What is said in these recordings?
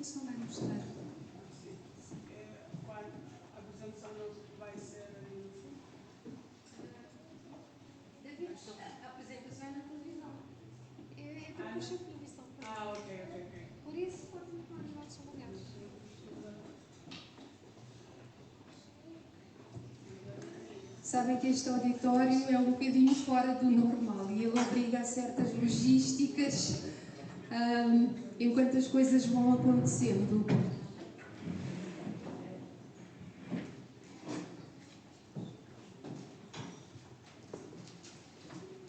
apresentação vai mostrar. Sim. Qual a apresentação não vai ser ali no fundo? David, A apresentação é na televisão. é para puxar a televisão. Ah, ok. Por isso, podem tomar os vossos lugares. Sabem que este auditório é um bocadinho fora do normal e ele obriga a certas logísticas enquanto as coisas vão acontecendo.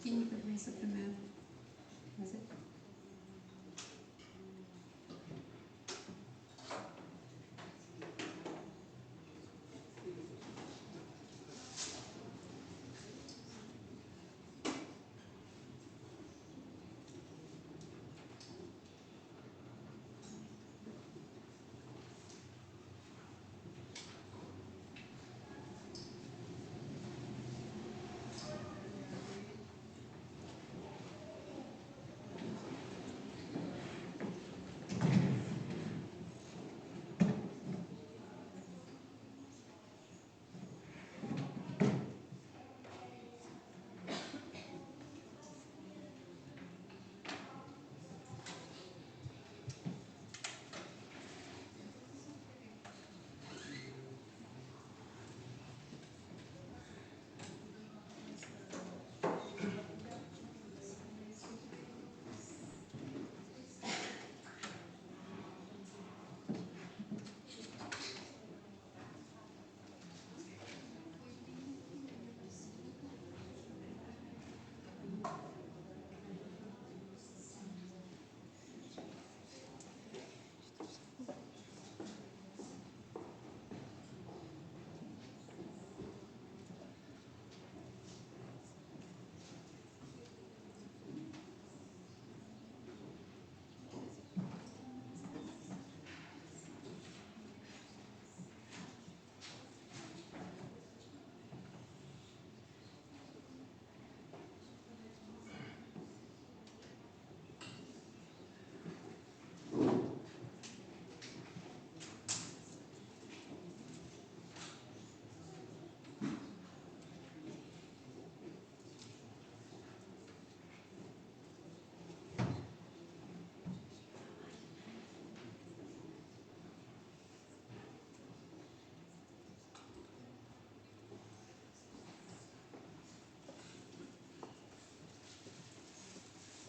Quem começa primeiro? Mas é?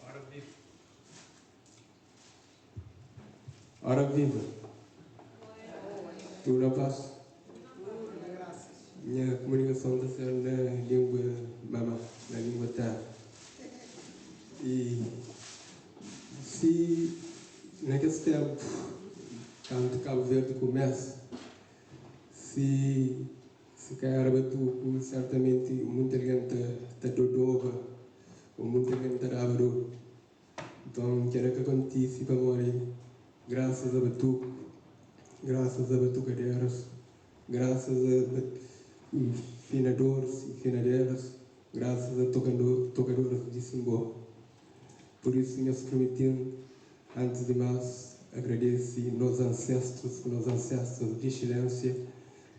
Ora viva. Ora viva. Tudo na paz. Minha comunicação está sendo na língua mama, na língua terra. E se naquele tempo, quando Cabo Verde começa, se calhar batuco, certamente muita gente está dodoba, ou muita gente está dava. Então, quero que aconteça para morrer, graças a batuco, graças a batucadeiras, graças a finadores e finadeiras, graças a tocadores de simbó. Por isso, me permitindo, antes de mais, agradeço nossos ancestros, nossos ancestros de excelência,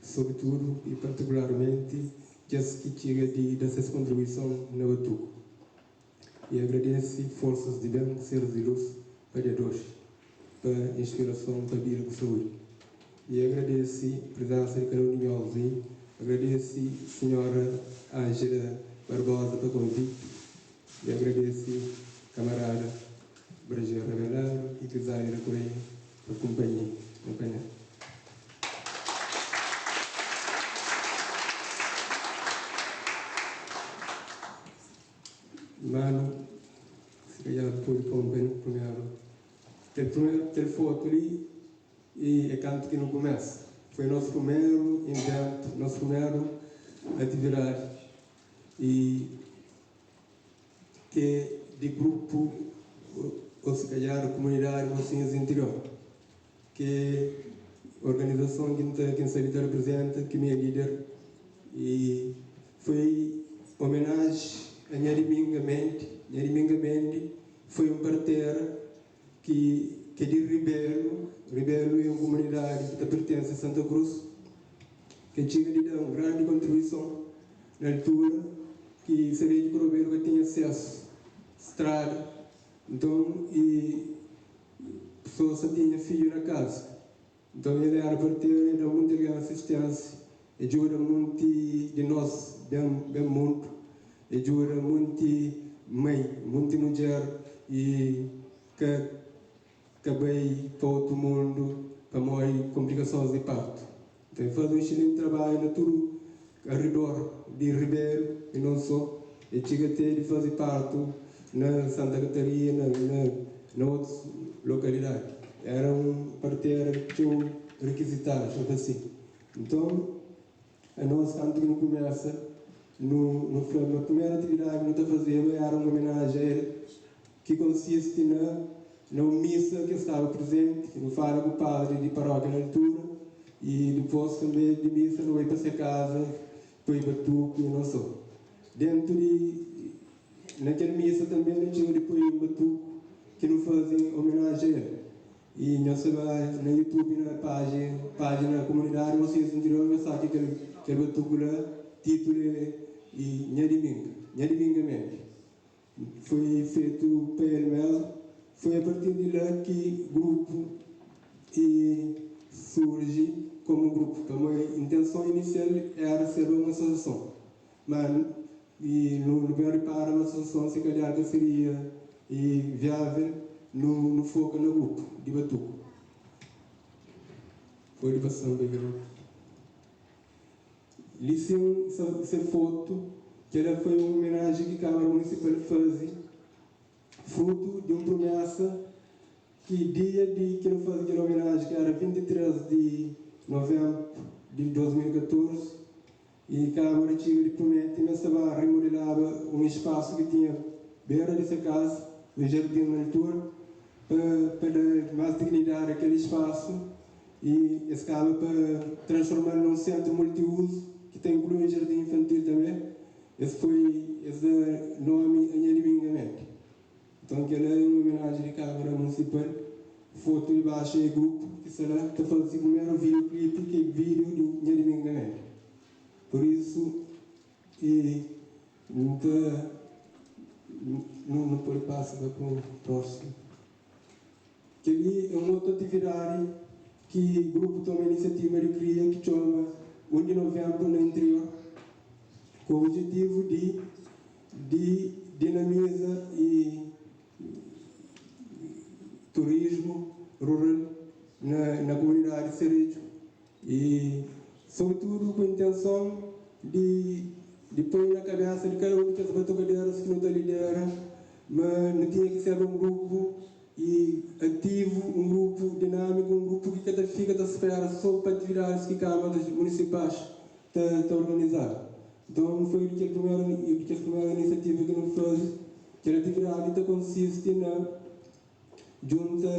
sobretudo e particularmente, que chega de dessa contribuição no batuco. E agradeço forças de bem, seres de luz, para Deus, para inspiração, para a vida com saúde. E agradeço a presença de cada um de nós, agradeço a senhora Ângela Barbosa pelo convite, e agradeço a camarada Brasil Revelado e Crisaira Correia pela companhia. Companhia. Mano, se calhar depois de um bem no primeiro. Tem primeiro, tem foto ali e é canto que não começa. Foi nosso primeiro invento, nosso primeiro atividade. E que de grupo, ou se calhar comunidade mocinhas interior, que organização que quem sabe representa, que minha líder, e foi homenagem a Nhariminga Mendes. Nhariminga Mendes foi um parteira que ki é di Ribelu. Ribelu é un kumunidadi ki ta pertense a Santa Krus, ki txiga di da un grandi kontribuison na altura ki Sereju ku Robelu ka tinha asesu strada, nton i pesoas sa tinha fidju na kaza. Nton el éra parteru, el da munti algen asisténsia, el djuda munti di nos ben ben mundu, el djuda munti mai, munti mudjer i ka ka bai pa otu mundu pamodi konplikasons di partu. Nton el faze un exselenti trabadju na tudu aridor di Riberu i non so, el txiga te di faze partu na Santa Katarina, na na otus lokalidadi. Éra un partera txeu rikizitadu, txeu ta si. Nton, anos kantu ki nu kumesa, nu nu fla ma primeru atividadi ki nu ta fazeba éra un omenaji a el, ki konsisti na na un misa ki el staba prizenti, nu fala ku padri di parókia na altura, i dipôs tanbê di misa nu bai pa se kaza, poi batuku i non sô. Dentu di na kel misa tanbê nu txiga di poi un batuku ki nu faze omenaji a el. I nhos ta bai na YouTube na paji pájina Komunidadi Mosinhus Interior nhos atxa kel kel batuku la, titulu é Nha Diminga, Nha Diminga Mendes. Foi fetu pa el mesmu. Foi a partir di la ki grupu e surji komu grupu, pamodi intenson inisial era ser un asosiason, ma e nu nu ben ripara ma asosiason si kalhar ka seria e viavel, nu nu foka na grupu di batuku. Pode pasa-m pa kel otu. Li sin se fotu, kela foi un omenaji ki Kamara Munisipal faze, frutu di un prumesa ki dia di ki nu faze kel omenaji ki era 23 di Novenbru di 2014 y Kamara txiga di prumete ma es ta ba rimodelaba un ispasu ki tinha bera di se kaza, un jardin na altura, pa pa da más dignidadi a kel ispasu. I es kaba pa transforma-l na un sentru multiuzu ki ta inklui un jardin infantil tanbê. Es poi es da nomi a Nha Diminga Mende. Nton kel-la é un omenaji di Kámara Munisipal. Fotu di baxu é grupu ki sta la ta faze si primeru vídioklipi ki é vídiu di Nha Diminga Mende. Pur isu i N ta nu pode pasa pa prósimu. Kel-li é un otu atividadi ki grupu toma inisiativa di kria ki txoma 1 di Novenbru na interior ku objetivu di di dinamiza i turismu rural na na kumunidadi di Seredju i sobritudu ku intenson di di poi na kabesa di kada un di kes batukaderas ki nu ta lidera ma nu tinha ki serba un grupu i ativu, un grupu dinamiku, un grupu ki ka ta fika ta spera so pa atividadis ki kamaras munisipais ta ta organizaba. Nton foi di kel primeru di kes primeru inisiativa ki nu faze. Kel atividadi ta konsisti na djunta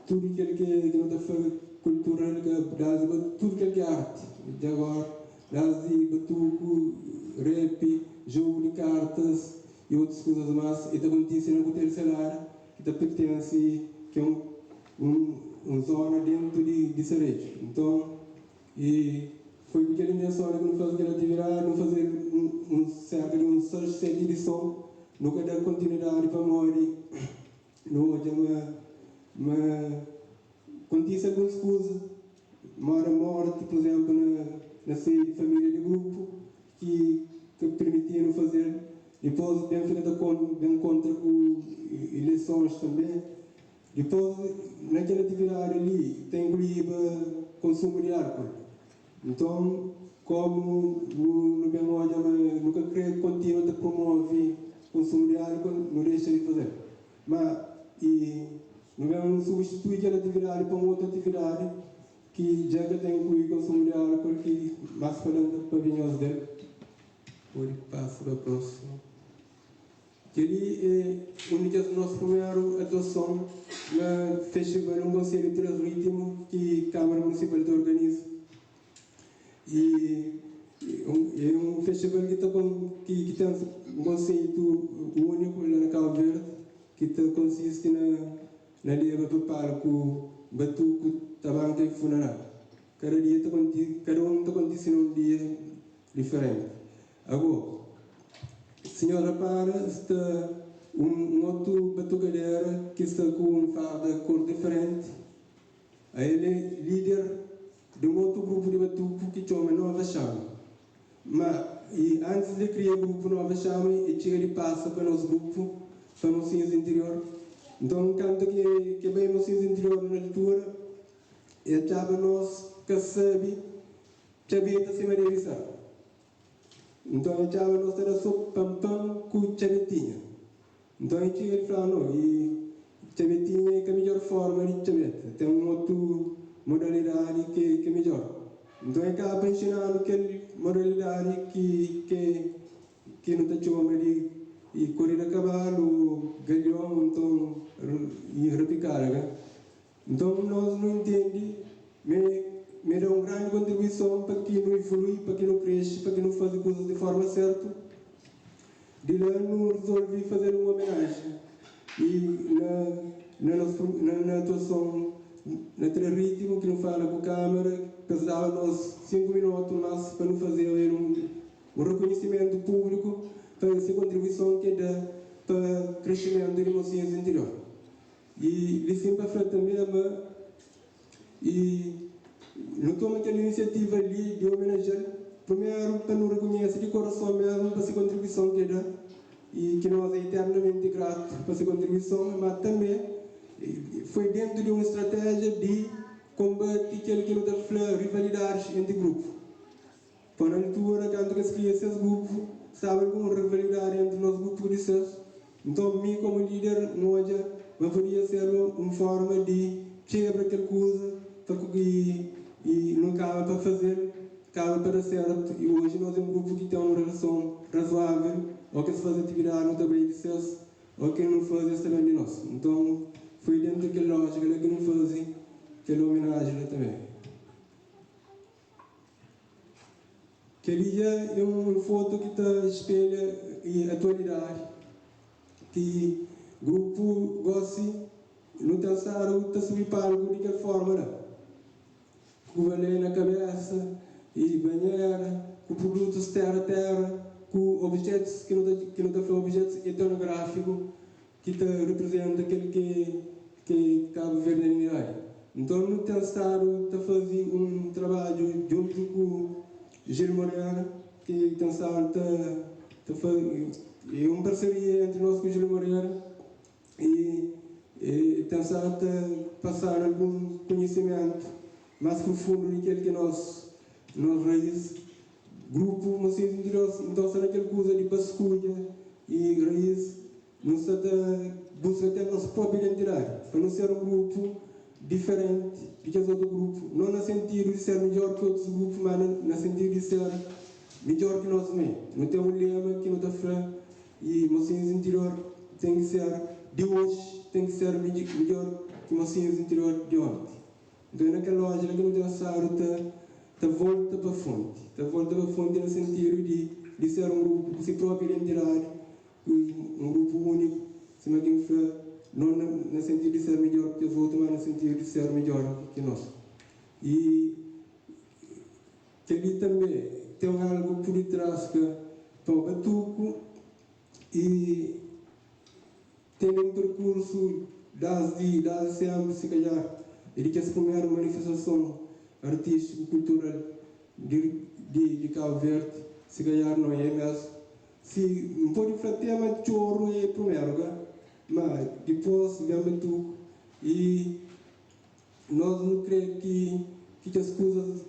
tudu kel ki ki nu ta fla kultural, ka dasdi ba tudu kel ki é arti di agora, dasdi batuku, repi, jogu di kartas i otus kuzas más. E ta kontise na Kutelu Selada ki ta pertense ki é un un un zona dentu di di Sareju. Nton e foi ku kel intenson li ki nu faze kel atividadi, nu faze un un serka di un seis, seti idison, nu ka da kontinuidadi pamodi nu odja ma ma kontise alguns kuza, moda morti, pur izenplu, na na seiu di familia di grupu ki ka pirmitinu fazel. Dipos ben fika ta ben kontra ku ileisons tanbe. Dipos na kel atividadi li ta inkluiba konsumu di alkol. Nton komu nu ben odja ma nu ka kre kontinua ta promove konsumu di alkol, nu dexa di fazel. Ma i nu ben substitui kel atividadi pa un otu atividadi ki dja ka ta inklui konsumu di alkol ki mas falanta pa binhos del. Pode pasa pa prósimu. Kel-li é un di kes nos primeru atuason na Festival Un Konselhu Três Rítimu ki Kámara Munisipal ta organiza. I é un festival ki ta ki ten un konseitu úniku la na Kabu Verdi ki ta konsisti na. na leba pa palku batuku, tabanka i funaná. Kada dia ta konti, kada un ta kontise na un dia diferenti. Ago, sinhor rapara sta un otu batukadera ki sta ku un farda kor diferenti. Ael é lider di un otu grupu di batuku ki txoma Nova Xama. Ma, i antis di kria grupu Nova Xama, e txiga di pasa pa nos grupu, pa Mosinhus di Interior. Nton, kantu ki ke bai Mosinhus di Interior na altura, e atxaba nos ka sabe txabeta sima debe ser. Nton, e atxaba nos ta da so pan-pan ku txabetinha. Nton, e txiga di fla, No, i txabetinha é ka midjor forma di txabeta. Ten un otu modalidadi ki é midjor. Nton, e kaba pa inxina-nu kel modalidadi ki ki nu ta txoma di korida kabalu, galion, nton i rapikada, ka? Nton, nos nu intende ma e da un grandi kontribuison pa ki nu ivolui, pa ki nu kresce, pa ki nu faze kuzas di forma sertu. Di la nu rizolve faze-l un omenaji i na na nos na na atuason na tra ritmu ki nu fala ku kamara pa es daba nos 5 minotu mas pa nu fazeba el un un rekonhisimentu públiku pa se kontribuison ki e da pa krescimentu di mosinhus di interior. I li sin pa fla tanbe ma i nu toma kel inisiativa li di omenajia-l primeru pa nu rekonhese di korason mesmu pa se kontribuison ki e da i ki nos é iternamenti gratu pa se kontribuison, ma tanbe foi dentu di un stratéjia di konbati kel ki nu ta fla rivalidadis entri grupu. Pa na altura kantu ki es kria ses grupu, staba algun rivalidadi entri nos grupu di ses. Nton mi komu lider N odja ma podia ser un forma di kebra kel kuza pa i i nu kaba pa fazel kaba pa da sertu i oji nos é un grupu ki ten un relason razoavel o kes faze atividadi nu ta bai di ses o ke nu faze es ta ben di nos. Nton foi dentu kel lojika la ki nu faze kel omenaji la tanbe. Kel-li dja é un fotu ki ta spelha atualidadi ki grupu gósi nu ten stadu ta subi palku di kel forma la, ku balé na kabésa y banhera, ku produtus téra-téra, ku objetus ki nu ta fla objetus etnográfiku ki ta riprizenta kel ki ki kabuverdianidadi. Nton nu ten stadu ta faze un trabadju djuntu ku Gil Moreira ki ten stadu ta ta faze e un parseria entri nos ku Gil Moreira y e ten stadu ta pasadu algun kunhisimentu mas prufundu di kel ki nos nos rais grupu Mosinhus Interior nton sta na kel kuza di baskunha y rais. Nu sta ta buska ten nos própi identidadi, pa nu ser un grupu diferenti di kes otu grupu, no na sentidu di ser midjór ki otus grupu, má na sentidu di ser midjór ki nos mê. Nu ten un lema ki nu ta fla, i mosinhus di interior ten ki ser di oji, ten ki ser midjór ki mosinhus di interior di onti. Nton é na kel lójika ki nu ten stadu ta ta volta pa fonti, ta volta pa fonti na sentidu di ser un grupu ku si própi identidadi, Ku un grupu úniku, sima ki N fla, no na sentidu di ser midjór ki kes otu, má na sentidu di ser midjór ki nos. I kel-li tanbê ten algu pur ditrás ka pa batuku i ten un perkursu dasdi dasdi sénpri, si kalhar é di kes primeru manifestason artístiku kultural di di Kabu Verdi, si kalhar no é mésmu. Si N pode fla tema txoru é prumeru ka? Ma dipos ben batuku i nos nu kre ki ki kes kuzas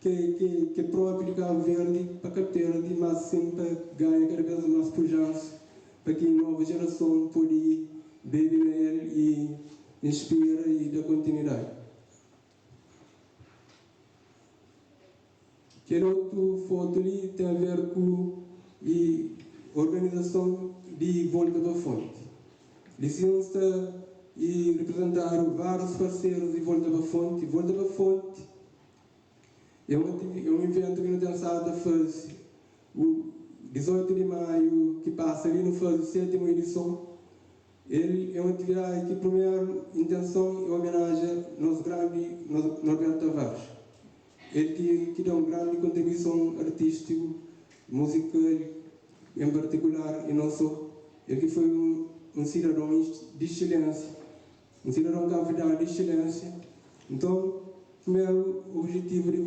ke ke ke propi di Kabu Verdi pa ka perdi mas sin pa ganha kada bes mas pujansa pa ki novu jerason pode bebe na el i inspira i da kontinuidadi. Kel otu fotu li ten a ver ku i organizason di Volta pa Fonti. Li sin sta i riprizentadu várius parserus di Volta pa Fonti. Volta pa Fonti é un é un iventu ki nu ten stadu ta faze u 18 di maiu ki pasa li nu faze sétimu idison. El é un atividadi ki primeru intenson é omenaja nos grandi Norberto Tavares. El ki ki da un grandi kontribuison artístiku, muzikal en partikular i non so. El ki foi un un sidadon di exselénsia, un sidadon kabuverdianu di exselénsia. Nton, primeru objetivu di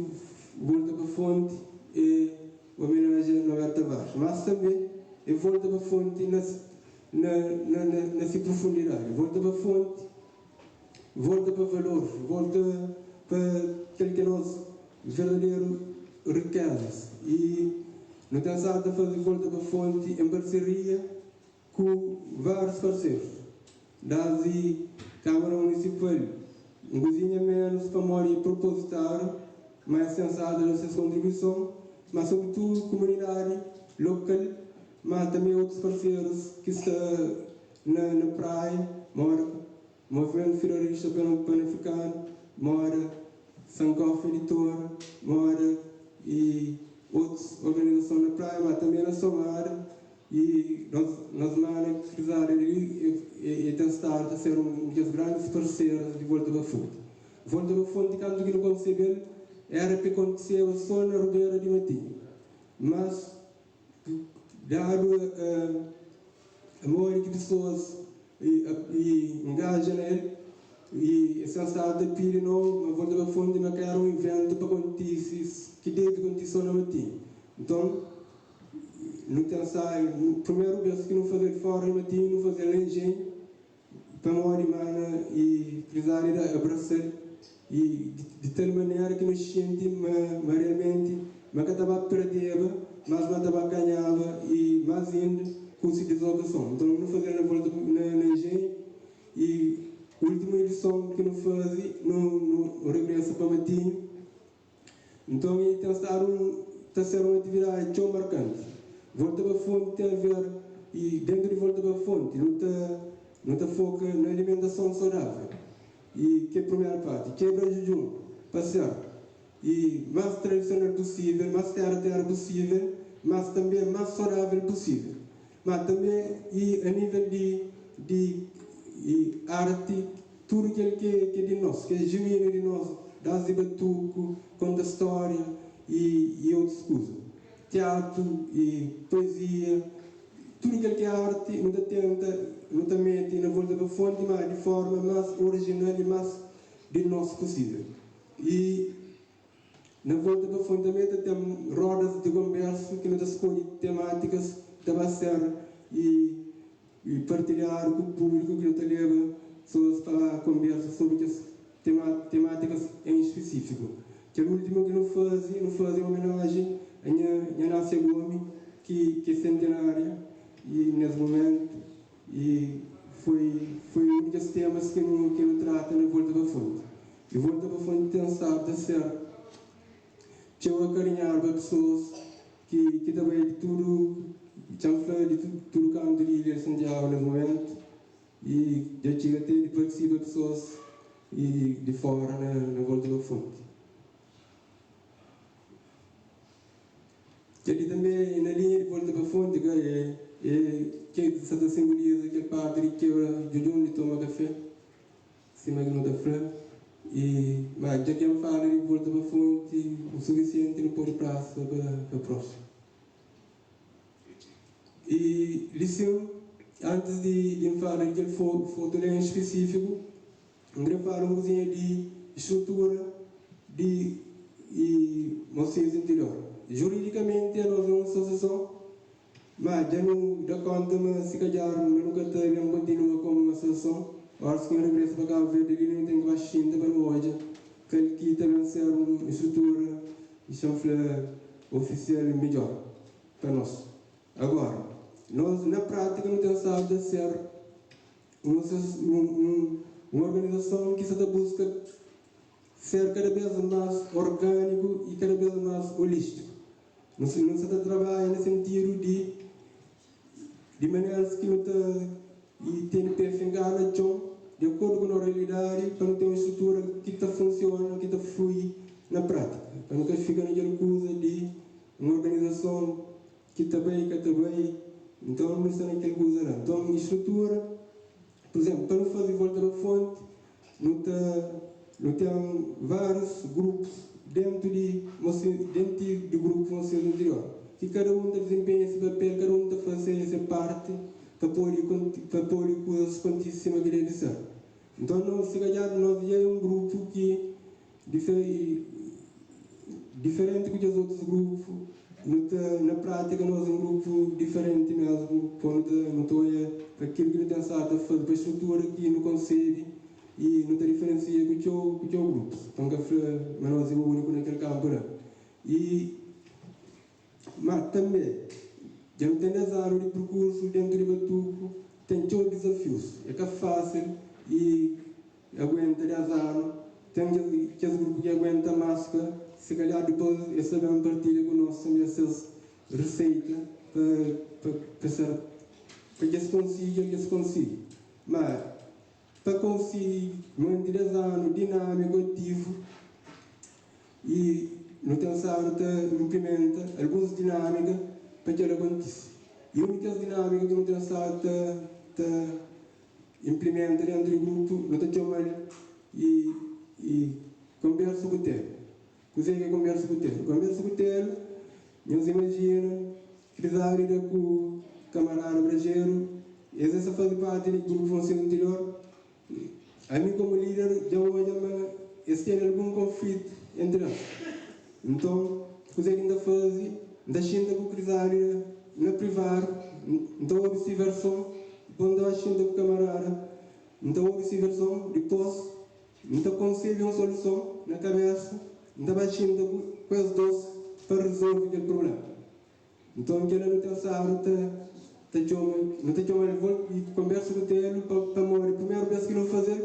Volta pa Fonti é omenaja Norberto Tavares, mas tanbe é volta pa fonti na na na na si profundidadi, volta pa fonti. Volta pa valores, volta pa kel ki é nos verdaderu rikezas. I nu ten stadu ta faze Volta pa Fonti en parseria ku várius parserus, dasdi Kamara Munisipal, un kuzinha ménus pamodi é propozitadu, má es ten stadu ta da ses kontribuison, má sobritudu kumunidadi lokal, má tanbê otus parserus ki sta na na Praia, moda Movimentu Federalista Pan-Afrikanu, moda Sankofa Editora, moda y otus organizason na Praia, ma tanbe na Somada y nos nos mana Krizada li e ten stadu ta ser un di kes grandis parserus di Volta pa Fonti. Volta pa Fonti kantu ki nu konsebe-l era pa e kontiseba so na Rubera di Matinhu, mas Dadu a modi ki pesoas ngaja na el i es staba ta pidi no ma volta pa fonti ma ka era un iventu pa kontisi ki debe kontisi so na matinhu. Nton nu pensa primeru bes ki nu faze-l fora di matinhu nu faze-l na enjenhu pamodi mana i krizadi da abrasa-l i di tal manera ki nu xinti ma realmenti ma ka ta ba perdeba, mas ma ta ba ganhaba i mas inda ku si dislokason. Nton nu faze-l na volta na enjenhu i ultimu edison ki nu faze nu regresa pa Matinhu. Nton i ten stadu ta ser un atividadi txeu markanti. Volta pa fonti ten a ver i dentu di volta pa fonti nu ta nu ta foka na alimentason saudavel i ke primeru parti kebra jujun pa ser i mas tradisional pusivel, mas tera tera pusivel, mas tanbe mas saudavel pusivel. Ma tanbe i a nivel di di i arti Tudu kel ki é di nos, ki é jinuínu di nos, das di batuku, konta stória i i otus kuza. Tiatu i poezia, tudu kel ki é arti, nu ta tenta, nu ta mete na Volta pa Fonti, ma di forma más orijinal i más di nos pusível. I na Volta pa Fonti tanbe ta ten rodas di konbersu ki nu ta skodje temátikas ki ta ba ser i I partilhadu ku públiku ki nu ta leba pesoas pa konbersa sobri kes temátikas en spisífiku. Kel últimu ki nu faze, nu faze en omenajen a nha nha Násia Gomi ki ki é sentenária i nes mumentu i foi foi un di kes temas ki nu ki nu trata na Volta pa Fonti. I Volta pa Fonti ten stadu ta ser txeu akarinhadu pa pesoas ki ki ta bai di tudu, txan fla di tudu kantu di ilha di Santiagu nes mumentu i dja txiga te di partisipa pesoas i di fora na na Volta pa Fonti. Kel li tanbe e na linha di Volta pa Fonti ka e e ke sa ta simboliza kel parti di kebra jujun di toma kafe. Sima ki nu ta fla, i ma dja ki N fala di volta pa fonti o sufisienti nu pode prasa pa prósimu. I li sin, antis di N fala di kel fotu la en spisífiku, N kre fala un kuzinha di strutura di Mosinhus Interior. Juridikamenti anos é un asosiason, Ma dja nu da konta ma si kadjar ma nu ka ta ben kontinua komu un asosiason, oras ki nu regresa pa Kabu Verdi li nu ten ki ba xinta pa nu odja kal ki ta ben ser un strutura i xa-m fla ofisial midjor pa nos. Agora, nos na pratika nu ten stadu ta ser un organizason ki sa ta buska ser kada bes mas organiku i kada bes mas olistiku. Nu nu sa ta trabadja na sentidu di di maneras ki nu ta i tene pé finkadu na txon di akordu ku no realidadi pa nu ten un strutura ki ta funsiona, ki ta flui na prátika, pa nu ka fika na kel kuza di un organizason ki ta bai ka ta bai, nton nu sta na kel kuza la. Nton, strutura. Pur izénplu, pa nu faze Volta pa Fonti, nu ta nu ten várius grupus déntu di déntu di grupu Mosinhus di Interior, ki kada un ta dizenpenha se papel, kada un ta faze se parti pa pode pa pode kuzas kontise sima ki debe ser. Nton, nos, si kadjar, nos dja é un grupu ki Diferenti ku kes otus grupu, nu ta na prátika nos é un grupu diferenti mésmu, pô nu ta nu ta odja pa kel ki nu ten stadu ta faze, pa strutura ki nu konsebe i nu ta diferensia ku txeu ku txeu grupus. Pa N ka fla ma nos é úniku na kel kanpu la. I má tanbê dja nu ten des anu di perkursu dentu di Batuku, ten txeu dizafius, é ka fásil i Aguenta 10 anu, ten kes grupu ki aguenta mas ka, si kalhar dipos es ta ben partilha ku nos tanbe ses riseita pa pa ser pa ki es konsigi kel ki es konsigi. Ma pa konsigi manti 10 anu dinamiku ativu i nu ten stadu ta inplimenta alguns dinamika pa kel akontise. I un di kes dinamika ki nu ten stadu ta ta Implimenta dentu di grupu, nu ta txoma-l i i konbersu ku telu. Kuzê ki é konbersu ku telu? Konbersu ku telu, nhos imajina Krizálida ku kamarada Brajeru, es es ta faze parti di grupu Fonseca Interior. Ami komu líder dja odja ma es tene algun konflitu entri es. Nton, kuzê ki N ta faze? N ta xinta ku Krizálida na privadu, N ta obi si verson. Dipôs N ta ba xinta ku kamarada, N ta obi si verson. Dipôs N ta konsebe un soluson na kabésa, N ta ba xinta ku es dôs pa rezolve kel prubléma. Nton, kel-la nu ten stadu ta ta txoma, nu ta txoma-l volta di konbérsa ku Telu pa pamodi primeru bês ki nu faze-l,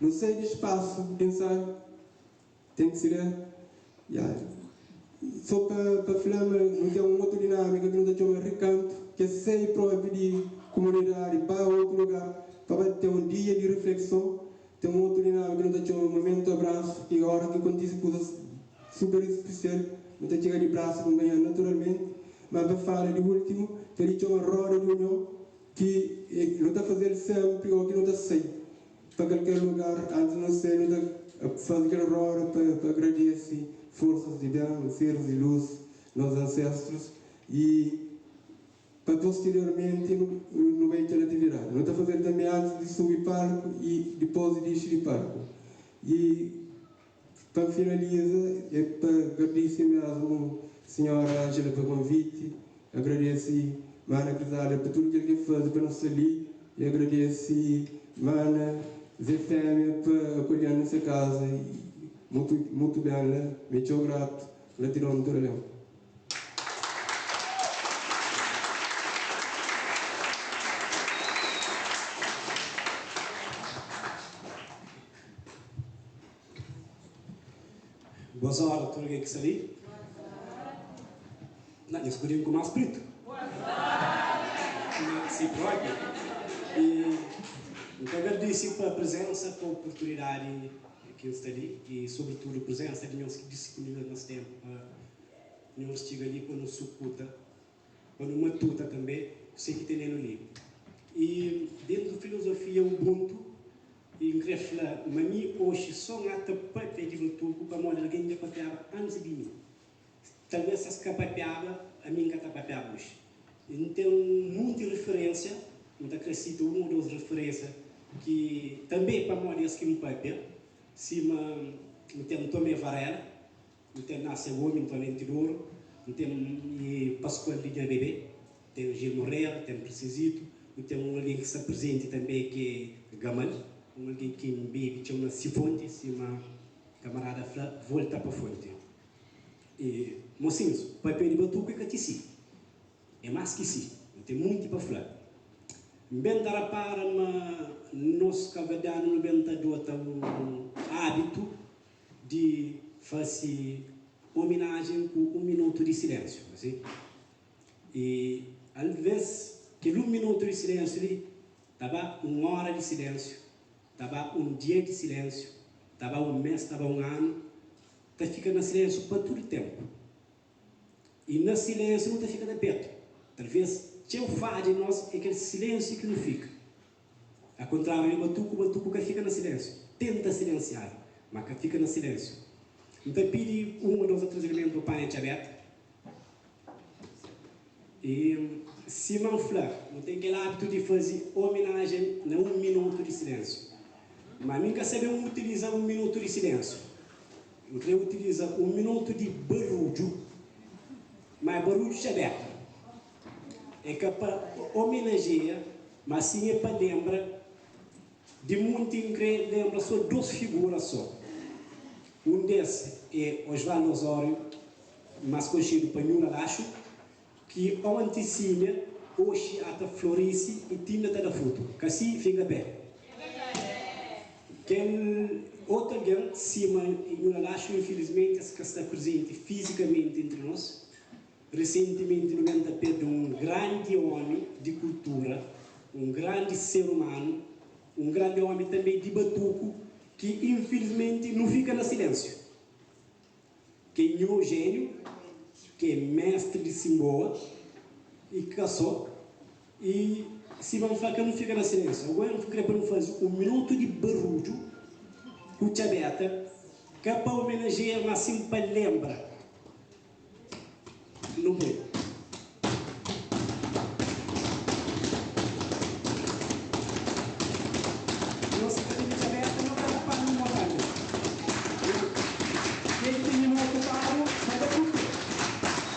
nu sai di spasu di nsaiu. Ten ki ser ya So pa pa fla ma nu ten un otu dinamika ki nu ta txoma rikantu, ki é sai propi di kumunidadi ba otu lugar pa ba ten un dia di riflekson. Ten un otu dinamika ki nu ta txoma momentu abrasu, ki ora ki kontise kuzas super spesial nu ta txiga di brasa kunpanheru naturalmenti. Ma pa fala di ultimu, kel li txoma roda di union ki nu ta faze-l senpri o ki nu ta sai Pa kalker lugar, antis nu sai nu ta faze kel roda pa pa agradese forsas di ben, seris di lus, nos ansestrus y pa posteriormenti nu nu bai kel atividadi. Nu ta fazel tanbe antis di subi palku y dipos di dixi di palku. Y pa finaliza é pa agradise mesmu sinhora Angela pa konviti, agradese mana Crisálida pa tudu kel ki el faze pa nu sta li y agradese mana Zé Fémia pa akolhe-nu na se kaza mutu mutu ben la, mi é txeu gratu, gratidon di tudu algen. Boas ora tudu algen ki sta li. Na, nhos pode ku más spritu. Na si propi. I N ta agradise pa prezensa, pa oportunidadi ki N sta li i sobritudu prezensa di nhos ki disponibiliza nhos tenpu pa nhos txiga li pa nu sukuta, pa nu matuta tanbe kuse ki tenenu li. I dentu filozofia Ubuntu, I N kre fla ma mi oxi so N ata papia di batuku pamodi algen dja papiaba antis di mi. Talvês si es ka papiaba, ami N ka ta papiaba oxi. N ten munti riferensia, N ta kre sita un ô dôs riferensia ki tanbê pamodi es ki N papia, sima N ten Tomé Varela, N ten Násia Gomi, N ten Lenti Doru, N ten Paskual di Nha Bebé. Ten Gil Moreira, ten Precisito, nu ten un algen ki sta prezenti tanbe ki é Gamal, un algen ki N bebe txeu na si fonti, sima kamarada fla, volta pa fonti. E, mosinhus, papia di batuku é ka ti si, é más ki si, nu ten munti pa fla. N ben ta rapara ma nos kabuverdianu nu ben ta adota un ábitu di fase ominajen ku un minutu di silénsiu, asi. I alvês kel un minutu di silénsiu li ta ba un óra di silénsiu, ta ba un dia di silénsiu, ta ba un mês, ta ba un anu, ta fika na silénsiu pa tudu ténpu. I na silénsiu nu ta fika ta petu. Talvês txeu fadja di nos é kel silénsiu ki nu fika. A kontráriu di batuku, batuku ka fika na silénsiu. Tenta silensiadu, má ka fika na silénsiu. N ta pidi un ô dôs ô três elementu pa panha txabéta. I sima N fla, nu ten kel ábitu di faze omenajen na un minutu di silénsiu. Má mi N ka sabe utiliza un minutu di silénsiu. N krê utiliza un minutu di barudju, má é barudju txabéta. É ka pa omenajea, má sin é pa lenbra di munti. N krê lenbra sô dôs figura sô. Un des é Osvaldo Osório, más konxedu pa Nhu Lalaxu, ki onti simia, oxi ata florise i tinda ta da frutu. Ka si? Finka pé. Kel otu algen, sima Nhu Lalaxu, infilismenti es ka sta prizenti fizikamenti entri nos. Resentimenti nu ben ta perde un grandi omi di kultura, un grandi ser umanu, un grandi omi tanbe di batuku ki infilismenti nu fika na silensiu. Ki é Nhu Eugénio, ki é mestri di Sinboa i ka so. I sima N fla ka nu fika na silensiu. Agora N kre pa nu faze un minutu di barudju ku txabeta, ka pa omenajea, ma sin pa lenbra. Nu poi. Nos ka tene txabeta, no ka ta panu mo tambe. Ken ki tene mo okupadu, pa da ku pe.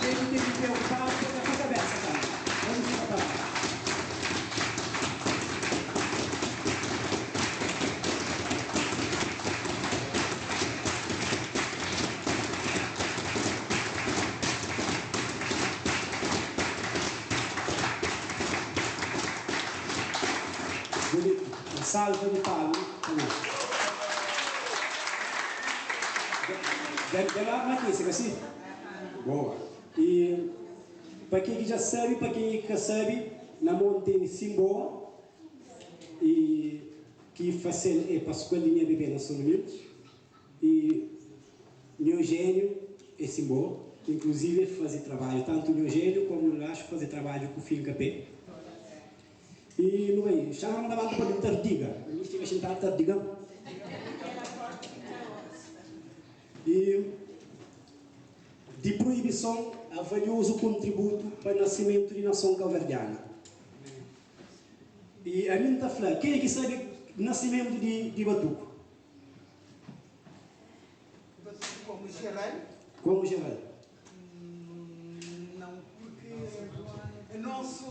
Ken ki tene pe okupadu, pa da ku kabesa tambe. Ka nu fika paradu. Bunitu. Un salva di palma pa nhos. Dja la makisi, ka si? Boa. I pa ken ki dja sabi, pa ken ki ka sabi, na mon tene Simboa i ki fasel e Pascual di nha bebe na São Domingos. I Nho Eugénio é sinbô, inclusive el faze trabadju, tantu Nho Eugénio komu Nho Laxu faze trabadju ku Finka Pé. I nu bai, xama na labanta pa nu tardiga, nu fika xintadu tardiga. I di proibison a valiozu kontributu pa nasimentu di nason kauverdiana. I ami N ta fla, kenha ki sabe nasimentu di batuku? Como geral? Como geral? Não, porque é nosso.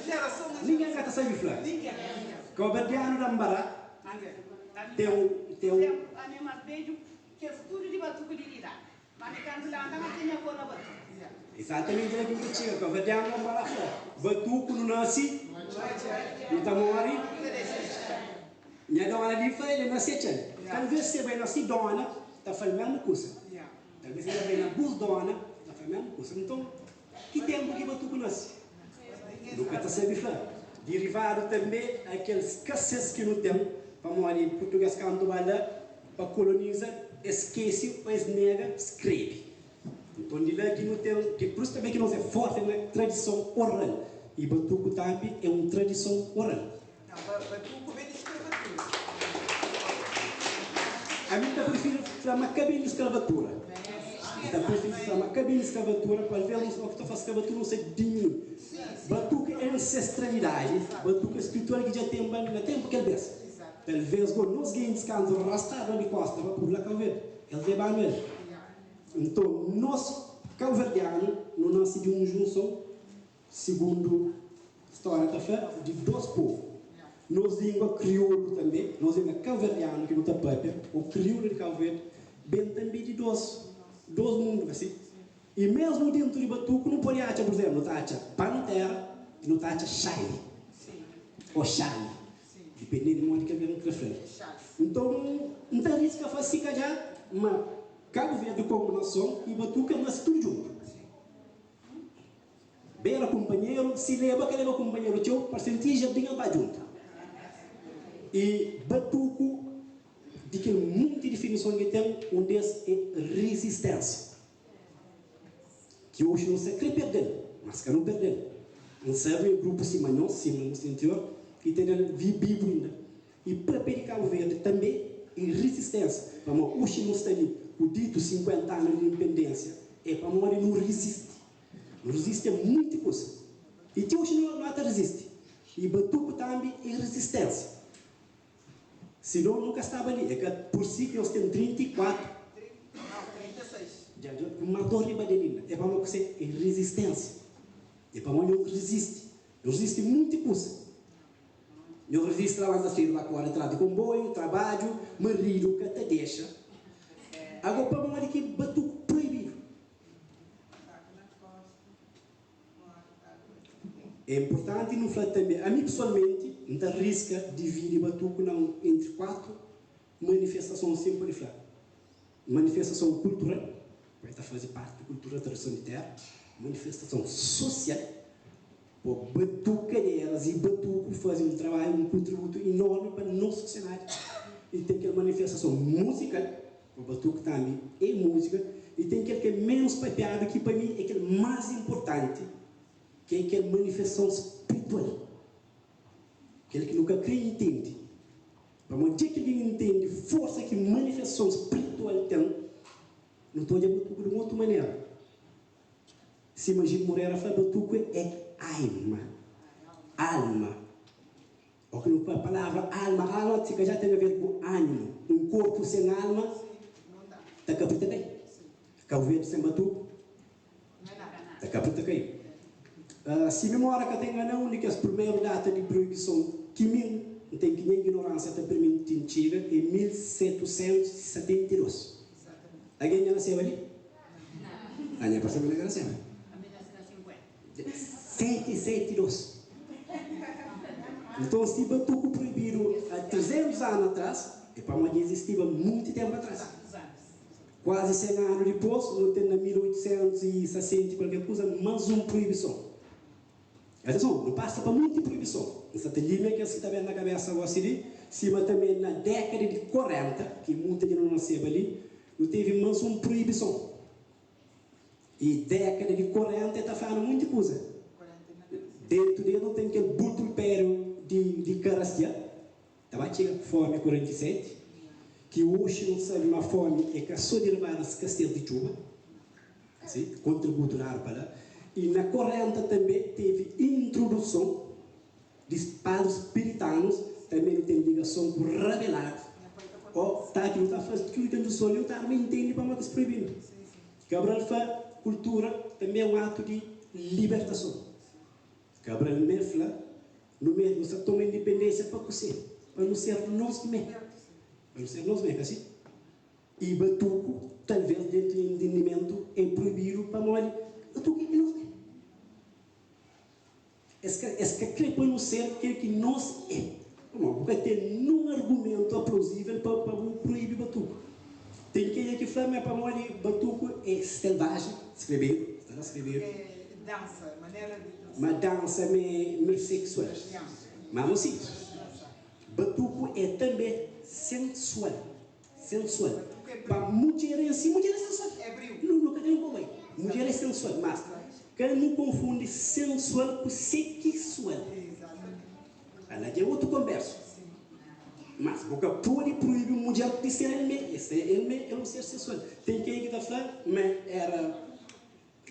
Geração Ninguém ka ta sabe fla. Cabo-verdiano da Mbará tem um, tem um. Ami mas bedju kes tudu di batuku di idadi. Ma mi kantu lanta ma ten nha avó na batuku. Exatamente la ki N ta txiga, Cabo-verdiano da Mbará fla, batuku nu nasi, nu ta mori. Nha dona li fla el é nasi atxal. Talvez se bai na si dona ta fla mesmu kusa. Talvez el bai na bus dona ta fla mesmu kusa. Nton, ki tempu ki batuku nasi? Nu ka ta sabe fla. Derivadu tanbe a kel skasez ki nu ten pamodi purtuges kantu ba la pa koloniza es skese o es nega skrebe. Nton di la ki nu ten ki pur isu tanbe ki nos e forti na tradison oral i batuku tanbe e un tradison oral. Batuku ben di skravatura. Ami N ta prifiri fla ma ka ben di skravatura. N ta prifiri fla ma ka ben di skravatura, talvez o ki ta fla skravatura nu sa di mi. Batuku é ansestralidadi, batuku é spritual ki dja tenba na tenpu kel bes. Talvez go nos gentis kantu rastadu la di kosta pa pur la Kau Verdi, es lebanu el. Nton nos kauverdianu nu nasi di un junson. Sigundu stória ta fla di dos povu. Nos língua kriolu tanbe, nos língua kauverdianu ki nu ta pâpia, ô kriolu di Kau Verdi, ben tanbe di dos dos mundu, asi. I mésmu déntu di batuku nu pode atxa, pur izénplu, nu ta atxa pantera i nu ta atxa xaili, ô xali, dipendenti di modi ki algen krê fla-l. Nton, N ta riska fla sikadjá ma Kabu Verdi komu nason i batuku es nase tudu djuntu. Bera kunpanheru, si leba ka leba kunpanheru txeu, parse ti jardin el ba djuntu. I batuku di kel munti difinison ki ten, un des é rizisténsia. Ki oxi nu sa kre perde-l, mas ka nu perde-l. N sabe ma grupu sima nos, sima nos interior, ki ta da-l bibu inda. I papia di Kabu Verdi tanbe e rizistensia, pamodi oxi nu sta li ku ditu 50 anu di independensia e pamodi nu rizisti. Nu rizisti a munti kusa i ti oxi nu ata rizisti. I batuku tanbe e rizistensia. Sinon nu ka staba li. E ka pur si ki nos ten 34. Dja dja ku mas dor riba del inda. E pamodi kuse? E rizistensia. E pamodi nu rizisti. Nu rizisti munti kusa. Nu rizisti labanta sedu ba kore tras di konboiu, trabadju, maridu ka ta dexa. Ago pamodi ki batuku proibidu? É inpurtanti nu fla tanbe, ami pesoalmenti N ta riska dividi batuku na entri 4 manifestason sin pode fla, manifestason kultural, pa el ta faze parti di kultura, tradison di tera, manifestason sosial, po batukaderas y batuku faze un trabadju, un kontributu inormi pa nos sosiedadi, y ten kel manifestason muzikal, O batuku tambi é múzika y ten kel ki é ménus papiadu ki pa mi é kel más inpurtanti ki é kel manifestason spritual, kel ki nu ka krê intende. Pamodi dja ki algen intende forsa ki manifestason spritual ten, nu ta odja batuku di un otu manera. Sima Gil Moreira fla, batuku é alma, alma. Ó ki nu fla palavra alma, alma si ka já ten a ver ku ánimo. Un korpu sen alma ta kapri ta kai. Kau Verdi sen batuku ta kapri ta kai. Si mimória ka ta ingana, un di kes primeru data di proibison ki mi N ten ki nha ignoránsia ta pirmiti-m txiga é 1772. Algen dja naseba li? Ah, nha parse ma nha ka naseba. 7, 7, 2. Nton, si batuku proibidu a 300 anu atras, é pamodi izistiba munti tenpu atras. Kuazi 100 anu dipôs, nu ten na 1860 i kualker kuza, más un proibison. Atenson, nu pasa pa munti proibison. N sta ta limia kes ki ta ben na kabésa gósi li, sima tanbê na dékada di 40, ki munti dja nu naseba li, nu tevi más un proibison. I dékada di 40 e ta fla-nu munti kuza. Dentu di el nu ten kel brutu impériu di di karastia, ta ba txiga fómi 47, ki oxi nu sabe ma fómi e ka so derivadu di skasez di txuba, si, kontributu dadu pa la. I na 40 tanbe tevi intruduson di padris piritanus, tanbe nu ten ligason ku rabeladu. O ta ki nu ta fla tudu kel nu ta arma intende pamodi ki es proibi-nu. Cabral fla kultura tanbe é un atu di libertason. Cabral mê fla, Nu mê nu sta toma indipendênsia pa kusé? Pa nu ser nos mê. Pa nu ser nos mê, ka si? I batuku, talvês dentu nha entendimentu, é proibidu pamodi batuku é nos mê. Es ka es ka kre pa nu ser kel ki nos é. Pamodi bu ka ten nun argumentu aplauzível pa pa bu proibi batuku. Ten kenha ki fla ma é pamodi batuku é selvajen, skrebedu, sta la skrebedu. É dansa, manera di dansa. Ma dansa ma é ma é seksual. Ma mo si, batuku é tanbe sensual, sensual. Pa mudjer en si, mudjer é sensual. Nu nu ka ten ku bai. Mudjer é sensual, mas ka nu konfundi sensual ku sekisual. Ala dja é otu konbersu. Mas bu ka pode proibi un mudjer di ser el mê. Es é el mê, el un ser sensual. Ten ken ki ta fla ma era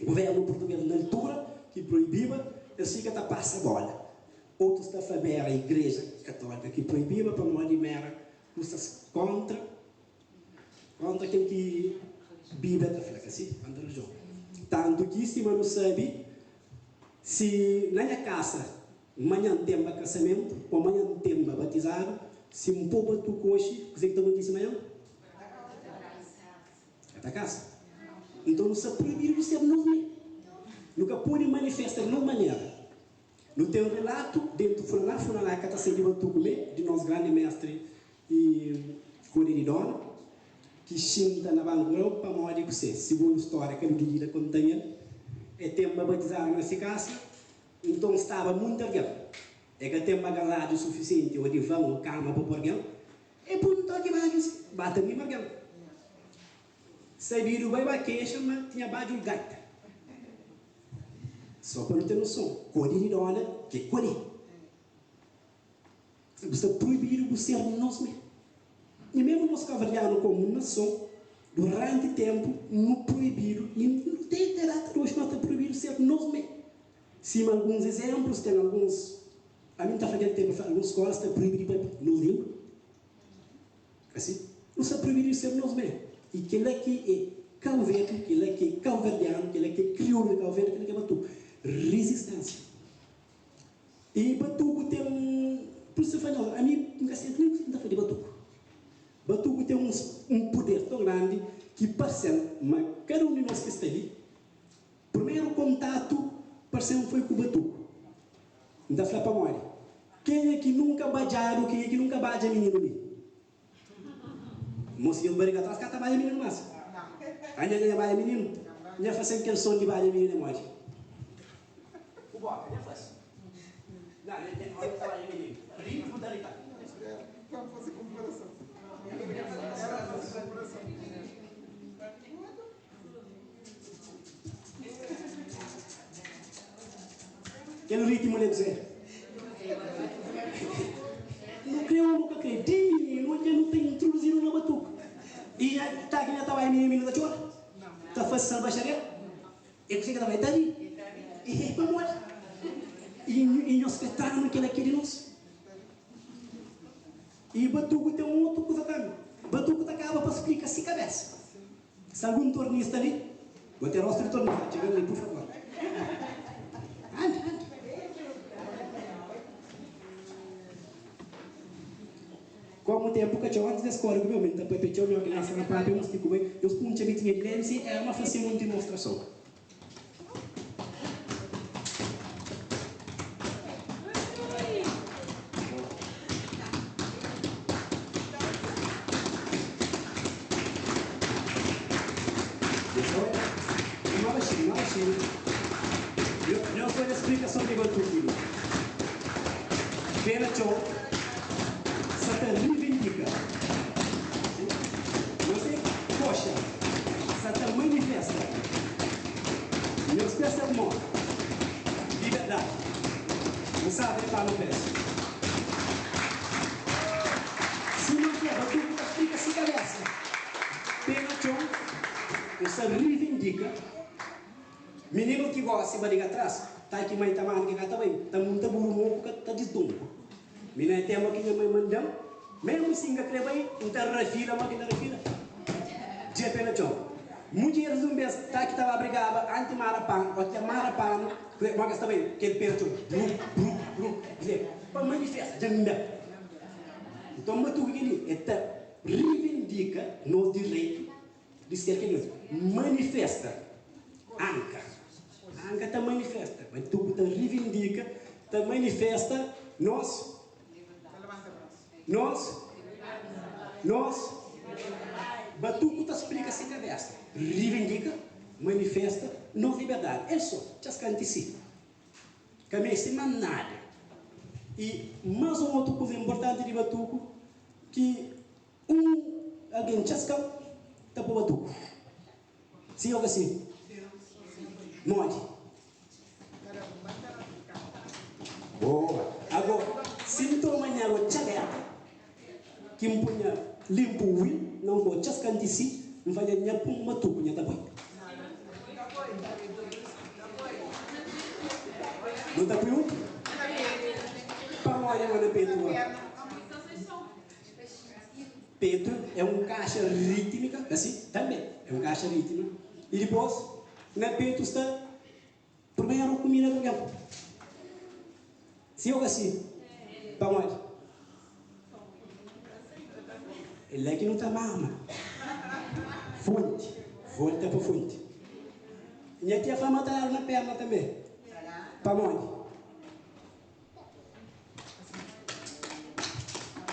guvernu purtugês na altura ki proibiba, es fika ta pasa bola. Otus ta fla ma era igreja katólika ki proibiba pamodi ma era kusas kóntra kóntra kel ki Bíblia ta fla, ka si? Kóntra relijion. Tantu ki, sima nu sabe, si na nha kasa manhan N tenba kasamentu ô manhan N tenba batizadu, si N pô batuku oxi, kuzê ki ta kontise manhan? Ka ta kasa. Nton, nu sta proibidu di ser nos mê. Nu ka pode manifesta di nos manera. Nu ten relatu dentu Funaná, Funaná ka ta sai di batuku mê, di nos grandi mestri i Kode di Dona, ki xinta na banku reu pamodi kusé? Sigundu stória ka nu didida konta-m el, e tenba batizadu na si kasa, nton staba munti algen, e ka tenba gazadju sufisienti ô divan ô kama pa pô algen, e pui un toki badju si, ba ta mima algen. Sabidu bai ba kexa ma tinha badju-l gaita. Só pa nu ten noson, kodi di dóna ki é kodi. Bu sta proibidu bu ser nos mé. I memu nos kaverdianu komu nason, duranti tenpu nu proibidu i te te data di oji nos ta proibidu ser nos mé. Sima alguns ezenplus, ten alguns, ami N ta fla kel tenpu, alguns skola sta proibidu di papia nos lingua. Asi, nu sta proibidu di ser nos mé. I kila ki é Kau Verdi, kila ki é kauverdianu, kila ki é kriolu di Kau Verdi, kila ki é batuku. Rizistensia. I batuku ten, pur isu fla nhos, ami N ka seta nen kuzê ki N ta fla di batuku. Batuku ten un un puder ton grandi ki parse-m ma kada un di nos ki sta li, primeru kontatu parse-m foi ku batuku. N ta fla pamodi? Kenha ki nunka badjadu, kenha ki nunka badja mininu li? Mosi nhos bariga tras ka ta badja mininu mas. A nha nha badja mininu? Nha fase-m kel son di badja mininu é modi? Ku boka, nha fase. Na, nha nha ora ki ta badja mininu. Ritmu ta rita. Era pa fase konparason. Era pa fase konparason. Kel ritmu li é kuzê? Nu kre ô nu ka kre, di mininu dja nu ta introduzidu na batuka. I nha ta ki nha ta bai mininu mininu ta txora? Ta fase salbaxaria? É kuzê ki ta bai? Ta ri. E pamodi? I nhos kre tra-nu kel aki di nos? I batuku ten un otu kuza tanbe. Batuku ta kaba pa splika si kabesa. Sta algun tornista li? Bo ten rostu di tornista. Txiga li, pur favor. Anda, anda. Komu tenpu ka txeu antis des kore ku meu, mi N ta papia txeu, mi oki lansa na papia, un stiku bai, nhos pun txa bitinha di lemi si era ma fase-m un dimostrason. Nhos odja splikason di batuku li. Pena txeu sa ta rivindika. Nhos é koxa. Sa ta manifesta nhos pé ser mo liberdadi. N sabe de pa no pes. Sima N fla, batuku ta splika si kabesa. Pé na txon, N sa rivindika. Mininu ki gosi badiga tras, ta ki mai ta manda ki ka ta bai, ta munta buru moku ka ta disdunku. Mi na tema ki nha mai manda-m, memu si N ka kre bai, N ta rafila ma ki N ta rafila. Dje pe na txon. Mudjeris di un bes ta ki ta ba brigaba anti mara panu, o te mara panu, kre ma kes ta bai, kel pe na txon, bruk, bruk, bruk, dje pa manifesta, dja N da. Nton batuku kel-li, e ta rivindika nos direitu di ser kel nos. Manifesta. Anka. Anka ta manifesta. Batuku ta rivindika, ta manifesta nos Nos Nos Batuku ta splika si kabesa, rivindika, manifesta nos liberdadi. El so, txas kanti si. Ka meste ma nada. I mas un otu kuza inportanti di batuku ki un algen txaska ta po batuku. Si o ka si? Modi? Boa! Ago, si N toma nha agu txabeta, ki N pui nha limpu wil, na un po txaskanti si, N fadja nha pun matuku nha ta poi. Nu ta pui undi? Pamodi ma na petu wa? Petu é un kaxa rítmika, ka si? Tanbe é un kaxa rítmika. I dipôs, na petu sta primeru kumida di algen. Si ô ka si? Pamodi? É la ki nu ta mama. Fonti, volta pa fonti. Nha tia fla ma ta dadu na perna tanbe. Pamodi?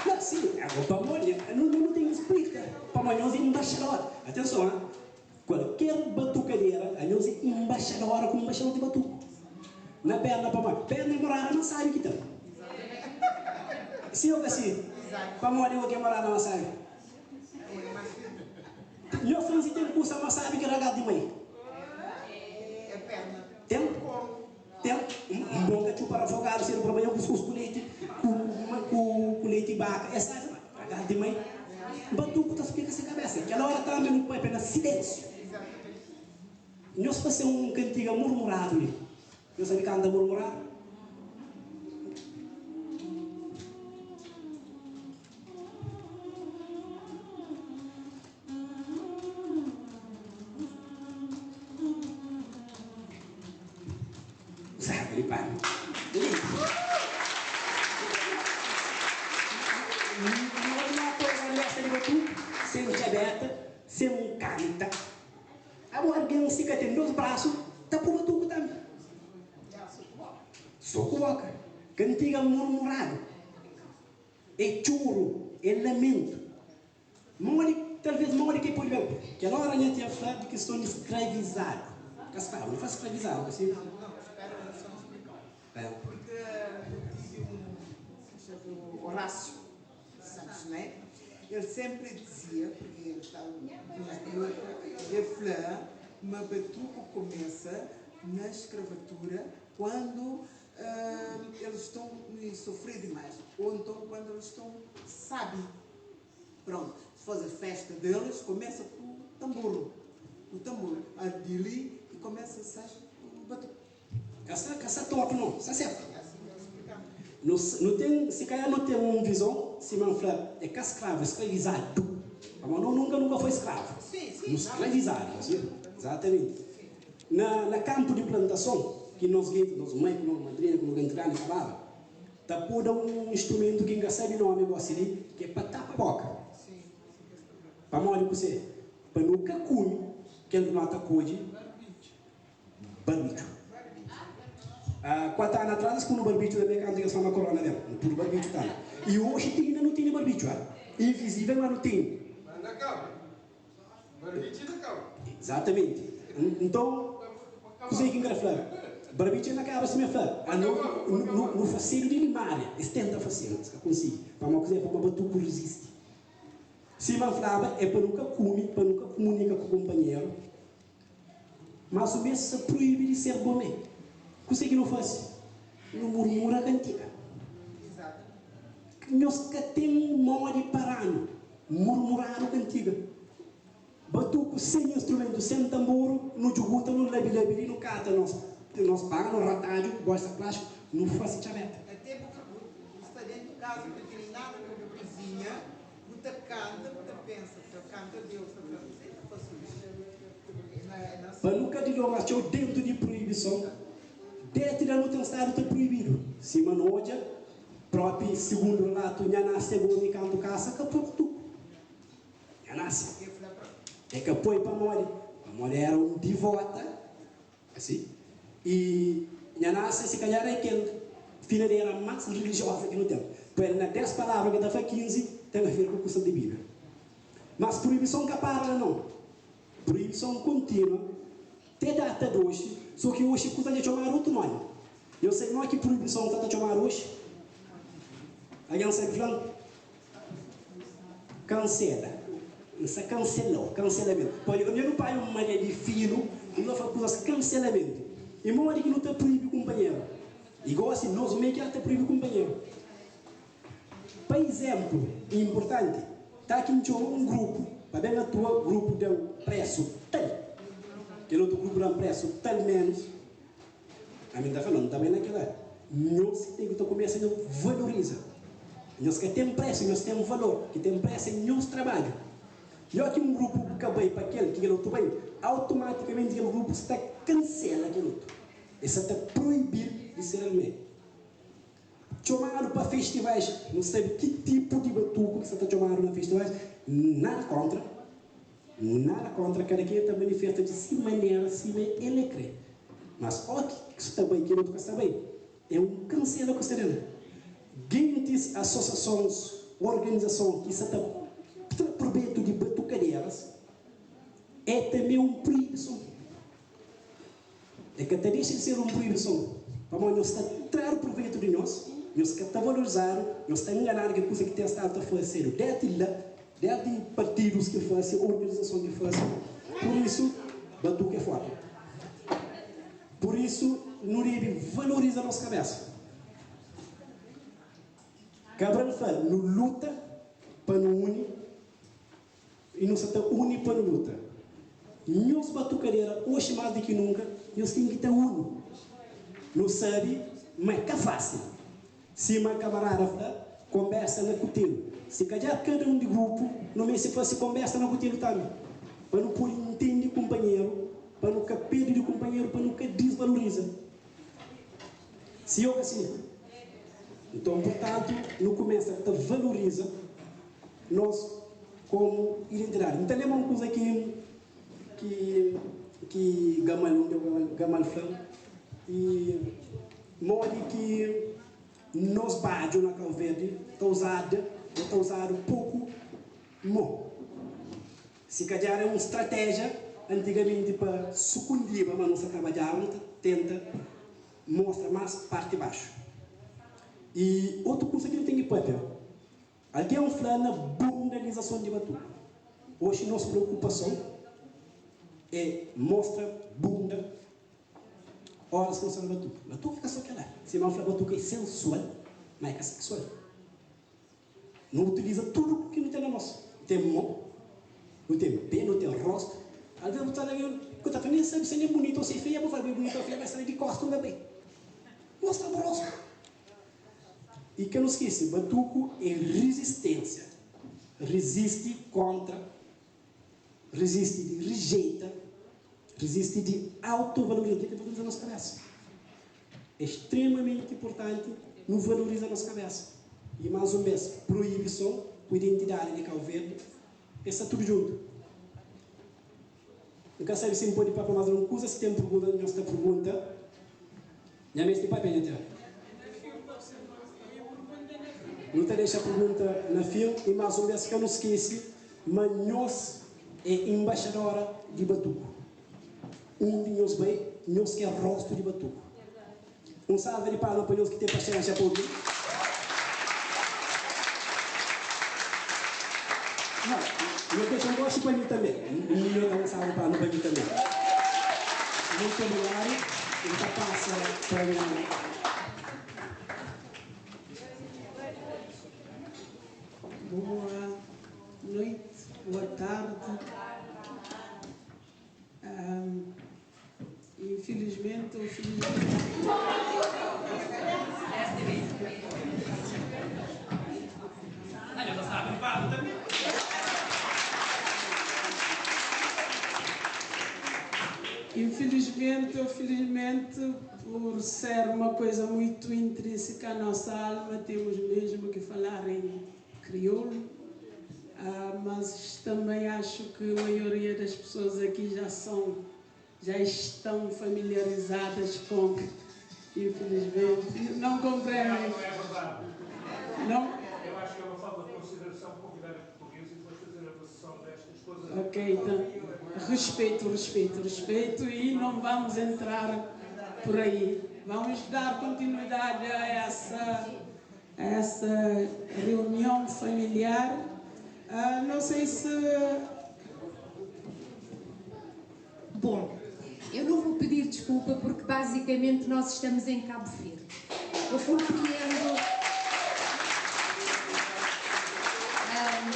Não, sim, agora pamodi, nu, nu ten ki splika pamodi nos é embaixador. Atenson, ha? Kualker batukadeira, anhos é embaixadora ku embaixador di batuku. Na perna pamodi? Perna é morada mas sabi ki ten. Sim ou ka sim? Pamodi o ke morada mas sabi? Nhos fla si ten kusa mas sabi ki ragaz di mai. Ten? Ten un bon katxupa rafogadu sedu pa banha kuskus ku leiti ku ku ku leiti baka. Es sabi ma tragal di mai. Batuku ta splika se kabesa. Kel ora tambi nu papia na silensiu. Nhos fase un kantiga murmuradu li. Nhos sabi kanta murmuradu? Sabe di panu. Sen txabeta, sen kanta. Abo algen si ka ten dos brasu, ta pui batuku tambi. So ku boka. Kantiga murmuradu. É txoru, é lamentu. Modi, talvês modi ki pode ben. Kel óra nha tia fla di kiston di skravizadu. Ka skravu, nu fla skravizadu, ka si? Não, não, espera, só me explicar. É. Porque eu tive um, o Horácio Santos, não é? Ele sempre dizia, porque ele está, ele fla, ma batuco começa na escravatura quando eles estão a sofrer demais, ou então quando eles estão sabe. Pronto, se faz a festa deles, começa com o tambor, o tambor, a dali e começa a ser o batuque. Ka sta, ka sta tortu no, sta sertu. No, no ten, si kalhar no ten un vizon, sima N fla, é ka skravu, é skravizadu. Pamodi no nunka, nunka foi skravu. No skravizadu, asi, izatamenti. Na, na kanpu di plantason, ki nos gentis, nos mai ku nos madrinha ku nos gentis grandi flaba, Ta poda un instrumentu ki N ka sabe nomi gosi li, ki é pa tapa boka. Pamodi kuse? Pa nu ka kume kel ki no ta kodje barbitxu. 4 anu atras es punu barbitxu tanbe kantu ki es fla ma korona ben. Nu pudu barbitxu tanbe. I oxi ti inda nu tene barbitxu, a invizivel ma nu tene. Izatamenti. Nton, kuzê ki N kre fla? Barbitxa na kaba sima el fla, Ano nu fasedu di limária. Es tenta fasel, es ka konsigi. Pamodi kuzê? Pamodi batuku rizisti. Sima N flaba, é pa nu ka kume, pa nu ka kumunika ku kunpanheru. Mas o mes sta proibi di ser bo mé. Kuzê ki nu fase? Nu murmura kantiga. Nhos ka ten modi para-nu murmuradu kantiga. Batuku sen instrumentu, sen tanboru, nu djuguta, nu labi-labi li, nu kata nos nos panu, ratadju, bolsa plástiku, nu fase txabeta. Até bu bu sta dentu kaza bu ka tene nada ku bu kuzinha, bu ta kanta, bu ta pensa, ta kanta Deus, ta fla, Kuzê ta fase oji? Na na Pa nu ka dilonga txeu dentu di proibison, deti la nu ten stadu ta proibidu, sima nu odja Propi sigundu relatu nha nase gomi kantu kasa ka poi batuku nha nase e ka poi pamodi pamodi era un divota asi i nha nase si kalhar e kel filha di era mas rilijioza ki nu ten pa el na 10 palavra ki ta fla 15 ten aver ku kusas di biblia mas proibison ka para la nau proibison kontinua Te data di oxi, so ki oxi kuza dja txomadu otu nomi. Nhos sabe mo ki pruibison ta ta txomadu oxi? Algen sabe fla-m? Kansela. N sta kansela-u, kanselamentu. Pode ka nu panha un mané di finu, nu ta fla kuzas kanselamentu. I modi ki nu ta pruibi kunpanheru? I gosi nos mê ki a ta pruibi kunpanheru. Pa izénplu, inpurtanti, ta ki N txoma un grupu pa ben atua, grupu da-m présu tal, kel otu grupu da-m présu tal ménus, ami N ta fla, no, N ta bai na kel-la. Nhos ten ki ta kumesa nhos valoriza. Nhos ka ten présu, nhos ten valor. Ki ten présu é nhos trabadju. I óki un grupu ka bai pa kel ki kel otu bai, automatikamenti kel grupu sta kansela kel otu. El sta ta proibi-l di ser el mê. Txomadu pa festivais, nu sabe ki tipu di batuku ki sa ta txomadu na festivais, nada kontra, nada kontra, kada kenha ta manifesta di si manera sima el e kre, mas o ki sta bai kel otu ka sta bai, e un kansela ku sta den. Gentis, asosiasons, organizason ki sa ta tra prubetu di batukaderas e tanbe un proibison. E ka ta dexa di ser un proibison, pamodi nhos ta tradu pruvetu di nhos, nhos ka ta valorizadu, nhos ta nganadu ke kuza ki ten stadu ta fasedu desdi la, desdi partidus ki fase, organizason ki fase. Pur isu, batuku é forti. Pur isu. nu debe valoriza nos kabésa. Cabral fla, Nu luta pa nu uni i nu sa ta uni pa nu luta. Nhos batukadera oxi más di ki nunka nhos ten ki ta uni. Nu sabe ma é ka fásil. Sima kamarada fla, konbersa na kutelu. Si kadjar kada un di grupu nu meste fase konbersa na kutelu tambi pa nu pode ntende kunpanheru, pa nu ka perde di kunpanheru, pa nu ka disvaloriza. Si ô ka si? Nton, purtantu, nu kumesa ta valoriza nos komu identidadi. N ta lenbra un kuza ki ki ki Gamal, un di Gamal fla-m, i modi ki nos badju na Kau Verdi ta uzada ô ta uzadu poku mo. Si kadjar é un stratéjia antigamenti pa sukundiba ma nu sta trabadjaba, nu ta tenta mostra más parti baxu. I otu kuza ki nu ten ki papia, algen fla na bundalizason di batuku. Oxi nos preokupason é mostra bunda óras ki nu sta na batuku. Batuku é ka so kel-la. Sima N fla, batuku é sensual, má é ka seksual. Nu utiliza tudu ki nu ten na nos. Nu ten mon, nu ten pé, nu ten rostu. Alvês bu ta la ku ta fla nen sabe si el é bunitu o si é feia, bu fla bu é bunitu o feia, ma el sta la di kosta un bê. Mostra bu rostu. I ka nu skese, batuku é rizisténsia. Rizisti kóntra, rizisti di rijeita, rizisti di auto-valoriza. Nu ten ki valoriza nos kabésa. É stremamenti inpurtanti nu valoriza nos kabésa. Y más un bes, proibison ku identidadi di Kau Verdi es sta tudu djuntu. N ka sabe si N pode papia más algun kuza, si ten purgunta nhos ta purgunta. Nha meste papia nha tia? Nu ta dexa purgunta na fin y más un bes ka nu skese ma nhos é inbaxadora di batuku. Undi nhos bai, nhos ki é rostu di batuku. Un salva di palma pa nhos ki ten paxénxa pa obi. Nau, nhos dexa un goxi pa mi tanbe. Nhos da un salva di palma pa mi tanbe. Mutu obrigadu. N ta pasa pa nha. Boa noite, boa tarde. Infelizmente ou felizmente. Infelizmente ou felizmente, por ser uma coisa muito intrínseca à nossa alma, temos mesmo que falar em crioulo. Ah, mas também acho que a maioria das pessoas aqui já são, já estão familiarizadas com, infelizmente, não compreendem. Não, não é verdade. Não? Eu acho que é uma falta de consideração convidar a português e depois fazer a versão destas coisas. Ok, então, respeito, respeito, respeito e não vamos entrar por aí. Vamos dar continuidade a essa essa reunião familiar. Ah, não sei se. Bom, eu não vou pedir desculpa porque basicamente nós estamos em Cabo Verde. Eu compreendo. Um,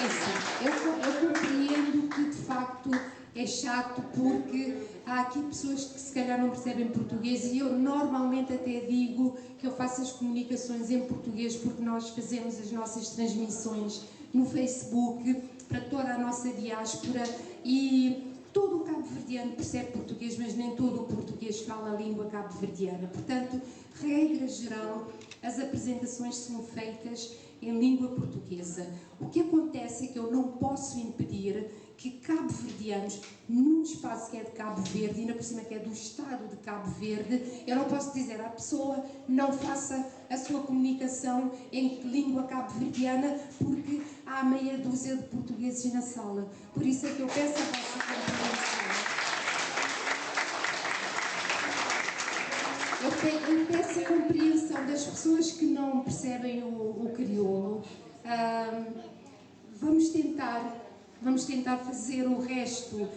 assim, eu, eu compreendo que de facto é chato porque há aqui pessoas que se calhar não percebem português e eu normalmente até digo que eu faço as comunicações em português porque nós fazemos as nossas transmissões no Facebook para toda a nossa diáspora e todo o cabo-verdiano percebe português, mas nem todo o português fala a língua cabo-verdiana. Portanto, regra geral, as apresentações são feitas em língua portuguesa. O que acontece é que eu não posso impedir que cabo-verdianos, num espaço que é de Cabo Verde, e ainda por cima que é do Estado de Cabo Verde, eu não posso dizer à pessoa não faça a sua comunicação em língua cabo-verdiana porque há meia dúzia de portugueses na sala. Por isso é que eu peço a vossa compreensão. Eu, pe eu peço a compreensão das pessoas que não percebem o, o crioulo. Vamos tentar, vamos tentar fazer o resto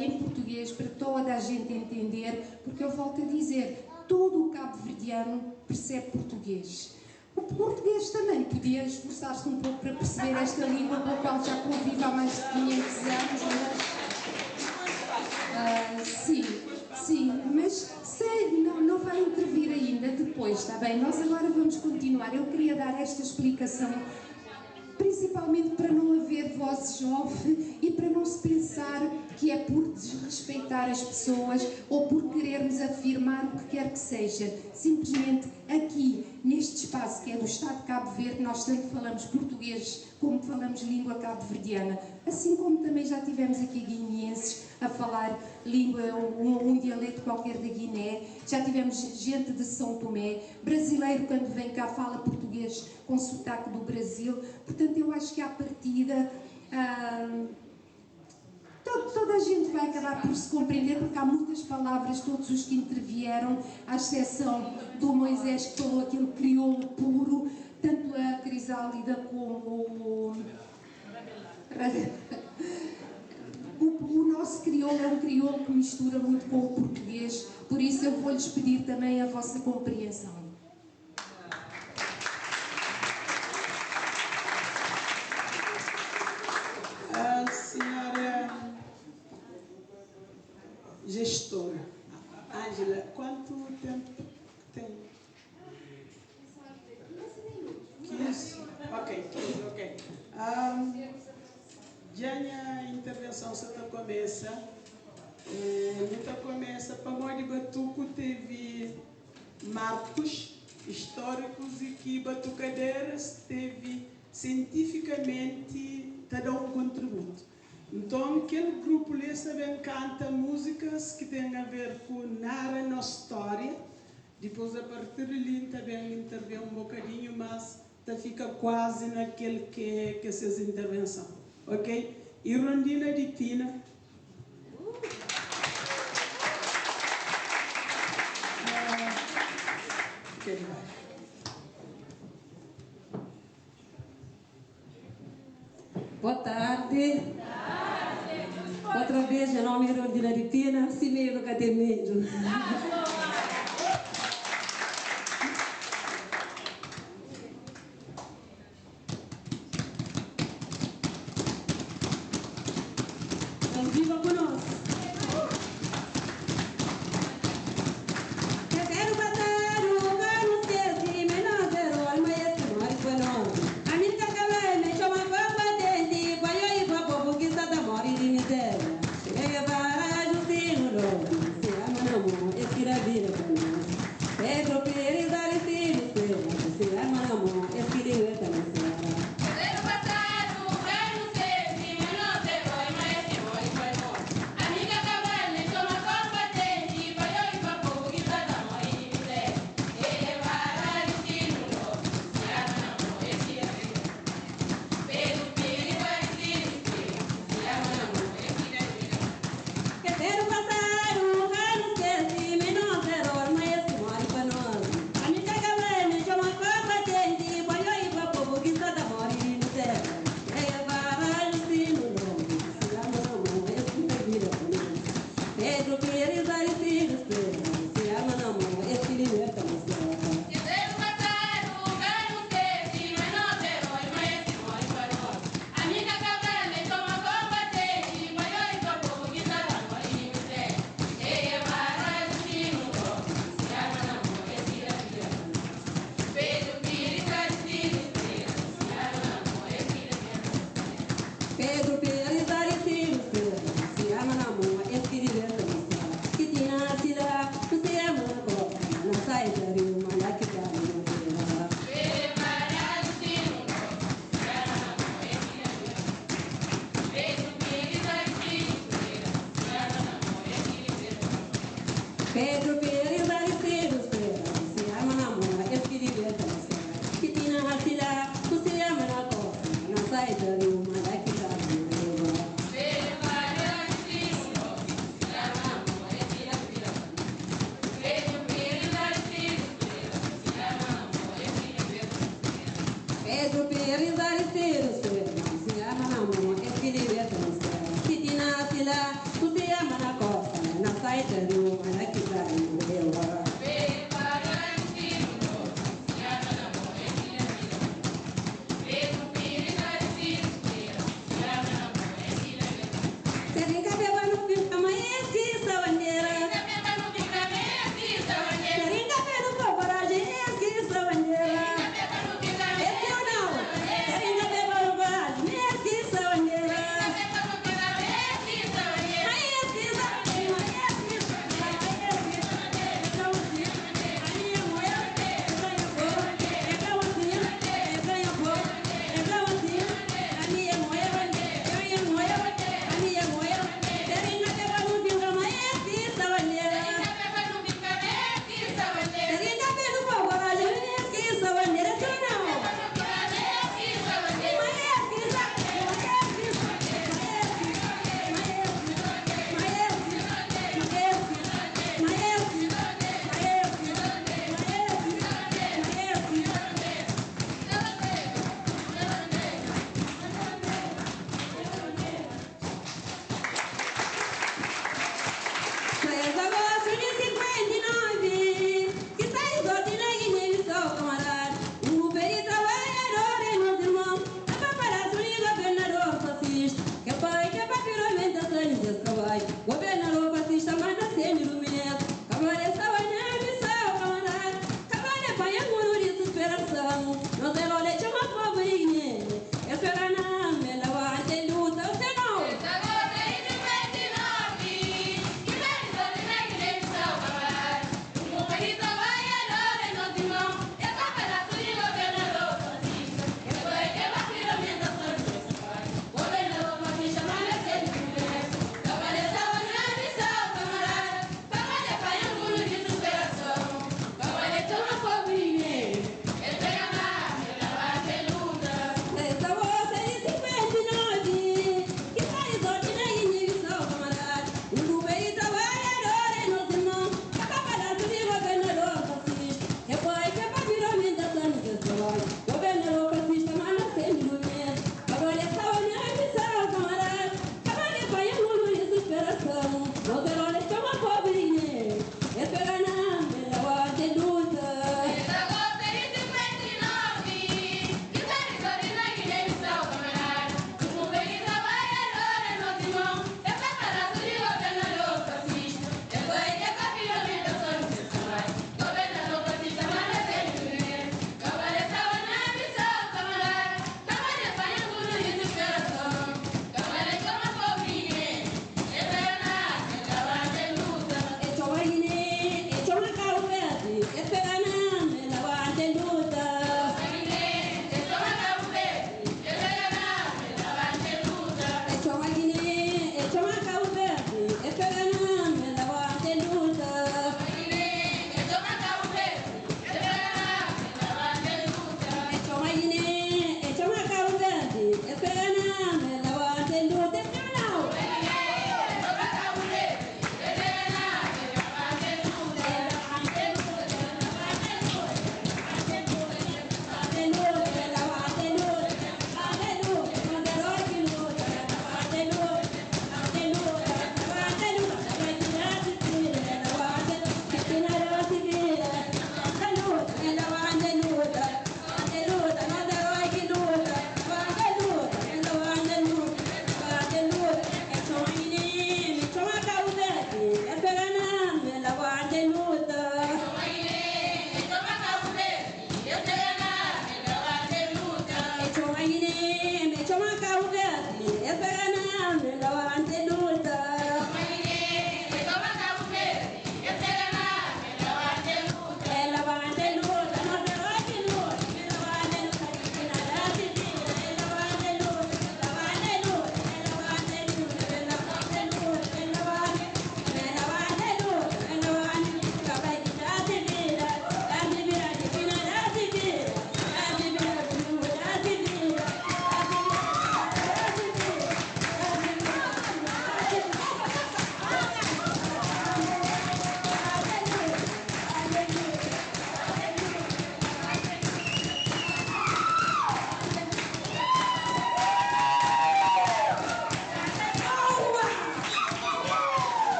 em português para toda a gente entender, porque eu volto a dizer, todo o cabo-verdiano percebe português. O português também podia esforçar-se um pouco para perceber esta língua com a qual já convive há mais de 500 anos, mas sim, sim, mas sei, não vai intervir ainda depois, está bem? Nós agora vamos continuar. Eu queria dar esta explicação principalmente para não haver vozes off e para não se pensar que é por desrespeitar as pessoas ou por querermos afirmar o que quer que seja. Simplesmente aqui, neste espaço que é do Estado de Cabo Verde, nós tanto falamos português como falamos língua cabo-verdiana. Assim como também já tivemos aqui guineenses a falar língua, um dialeto qualquer da Guiné, já tivemos gente de São Tomé, brasileiro quando vem cá fala português com sotaque do Brasil. Portanto, eu acho que à partida toda a gente vai acabar por se compreender, porque há muitas palavras, todos os que intervieram, à exceção do Moisés, que falou aquele crioulo puro, tanto a Crisálida como o nosso crioulo é um crioulo que mistura muito com o português, por isso eu vou-lhes pedir também a vossa compreensão. A senhora gestora, Ângela, quanto tempo tem? 15? Ok, 15, ok. Já a intervenção só começa. Não começa, para de Batuco teve marcos históricos e que batucadeiras teve cientificamente tá dando um contributo. Então, aquele grupo ali também canta músicas que têm a ver com narra nossa história. Depois, a partir dali, também intervém um bocadinho, mas tá fica quase naquele que é essa intervenção. Ok? E Rondina de Pina. Fica debaixo. Boa tarde. Outra vez, meu nome é Rondina de Pina, se medo que tem medo. Viva conosco! Pedro Pires, Aristide, se arma na mão, esquilho, Pedro Pires, Aristide, se arma na mão, esquilha, Kitina Hasila, se arma na costa, na saída de uma daqui. Pedro Pires, Aristide, se arma na mão, esquilha, Kitina Hasila,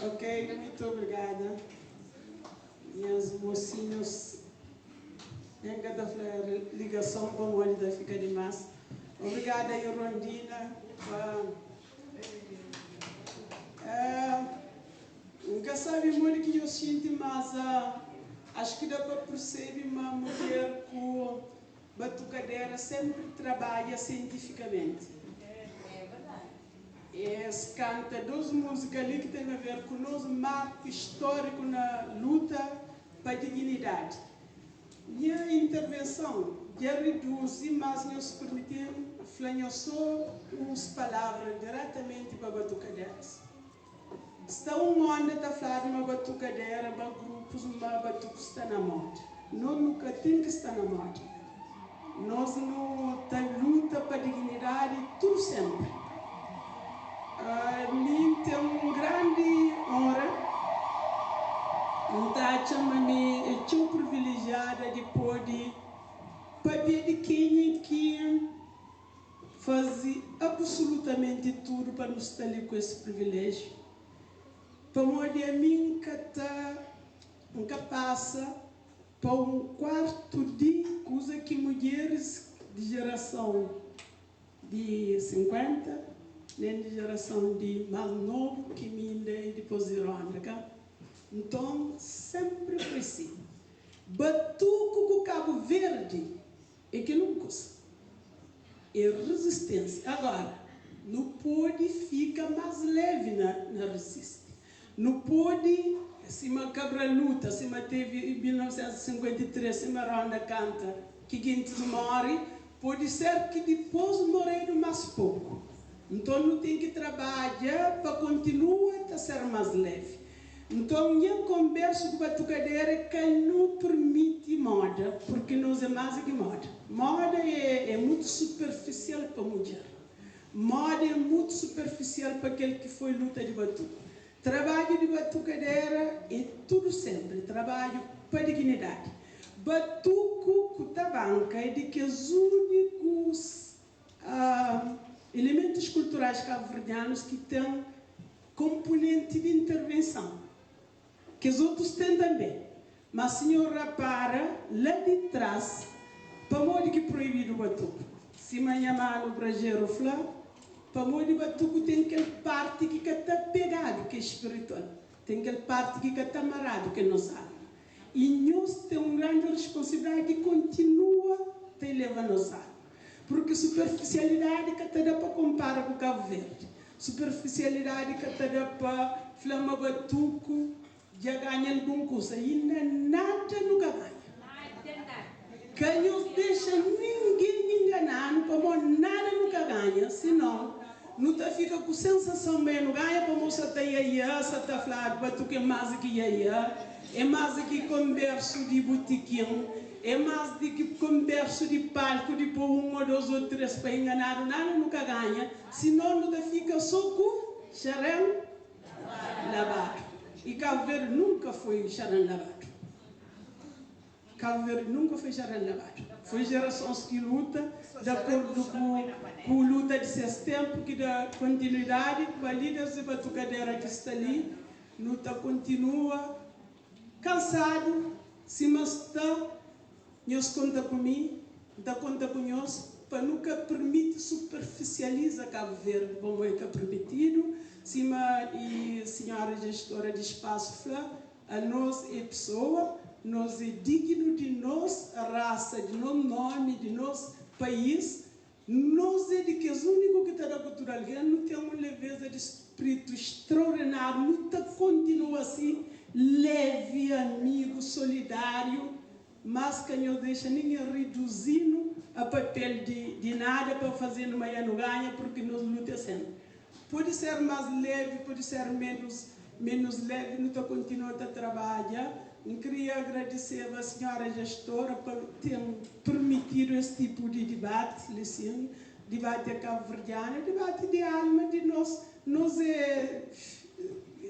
Ok, muito obrigada. Nhas mocinhos, nem ka ta fla ligason pamodi ta fika dimás. Obrigada, Irondina, pa N ka sabe modi ki nhos xinti, mas acho ki da pa percebe ma mudjer ku batucadera sempre trabadja cientificamente. Es canta 2 musica li ki ten a ver ku nos marco histórico na luta pa dignidade. Nha intervenson dja reduzi, mas nhos permiti-m fla nhos so uns palavra diretamenti pa batucaderas. Sta un onda ta fladu ma batucadera ma grupos ma batuku sta na moda. Nos nu ka ten ki sta na moda. Nos nu ta luta pa dignidadi tudu sempri. Mi N ten un grandi onra, N ta atxa ma mi é txeu privilejiada di pode pabia di kenha ki faze absolutamenti tudu pa nu sta li ku es privilejiu, pamodi ami N ka ta N ka pasa pa un kuartu di kuza ki mudjeris di jerason di 50, nen di jerason di más nobu ki mi inda i dipôs di Ronda, ka? Nton, sénpri foi si. Batuku ku Kabu Verdi é kel un kusa. É rezisténsia. Agóra, nu pode fika más lévi na rezisti. Nu pode, sima Cabral luta, sima tevi em 1953, sima Ronda kanta ki gentis more, pode ser ki dipôs moredu más poku. Nton nu ten ki trabadja pa kontinua ta ser más lévi. Nton nha konbersu ku batukadera é ka nu permiti moda, purki nos é más di ki moda. Moda é mutu superfisial pa mudjer. Moda é mutu superfisial pa kel ki foi luta di batuku. Trabadju di batukadera é tudu senpri trabadju pa dignidadi. Batuku ku tabanka é di kes únikus elementus kulturais kabuverdianus ki ten konpunenti di intervenson. Kes otus ten tanbe. Ma sinhor rapara la di tras pamodi ki proibidu batuku. Sima nha manu Brajeru fla, pamodi batuku ten kel parti ki ka ta pegadu ki é spiritual, ten kel parti ki ka ta maradu ki é nos alma. I nhos ten un grandi responsabilidadi di kontinua ta eleva nos alma. Purki superfisialidadi ka ta da pa konpara ku Kabu Verdi. Superfisialidadi ka ta da pa fla ma batuku dja ganha algun kusa. Inda nada nu ka ganha. Ka nhos dexa ningen ingana-nu pamo nada nu ka ganha, sinon nu ta fika ku sensason ma nu ganha pamo sa ta ia-ia, sa ta fladu batuku é más di ki ia-ia, é más di ki konbersu di butikin, é más di ki konbersu di palku di po un o dos o tres pa inganadu. Nada nu ka ganha, sinon nu ta fika so ku xaren labadu. I Kabu Verdi nunka foi xaren labadu. Kabu Verdi nunka foi xaren labadu. Foi jerasons ki luta di akordu ku luta di ses tenpu ki da kontinuidadi pa lideris di batukadera ki sta li. Nu ta kontinua kansadu sima sta. Nhos konta ku mi, N ta konta ku nhos pa nu ka permiti superfisializa Kabu Verdi pamo e ka permitidu, sima i sinhora gestora di spasu fla, anos e pesoa, nos e dignu di nos rasa, di nos nomi, di nos pais, nos e di kes uniku ki ta da ku tudu algen, nu ten un leveza di spritu straordinariu, nu ta kontinua asi, levi, amigu, solidariu. Mas ka nhos dexa ningen reduzi-nu a papel di nada pa faze-nu ma ya nu ganha, purki nos luta é senpri. Pode ser mas levi, pode ser menus levi, nu ta kontinua ta trabadja. N kria agradiseba sinhora gestora pa ten permitidu es tipu di dibati li sin, dibati a kabuverdianu, dibati di alma di nos. Nos é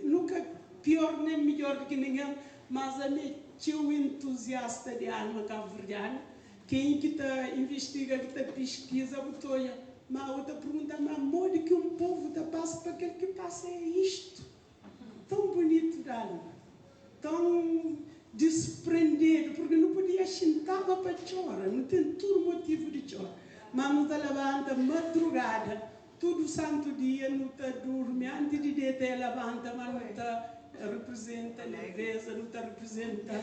nu ka pior nen midjor di ki ningen, Mas ami é txeu entuziasta di alma kabuverdianu. Ken ki ta investiga, ki ta piskiza, bu ta odja. Ma bu ta pergunta, ma modi ki un povu ta pasa pa kel ki pasa? É istu. Tão bonito de alma, tão desprendido, porque não podia xintaba pa txora, não tem tudo motivo de txora. Mas não tá levanta madrugada, tudo santo dia, não tá dorme, antes de deitar levanta, mas não tá representa leveza, não tá representa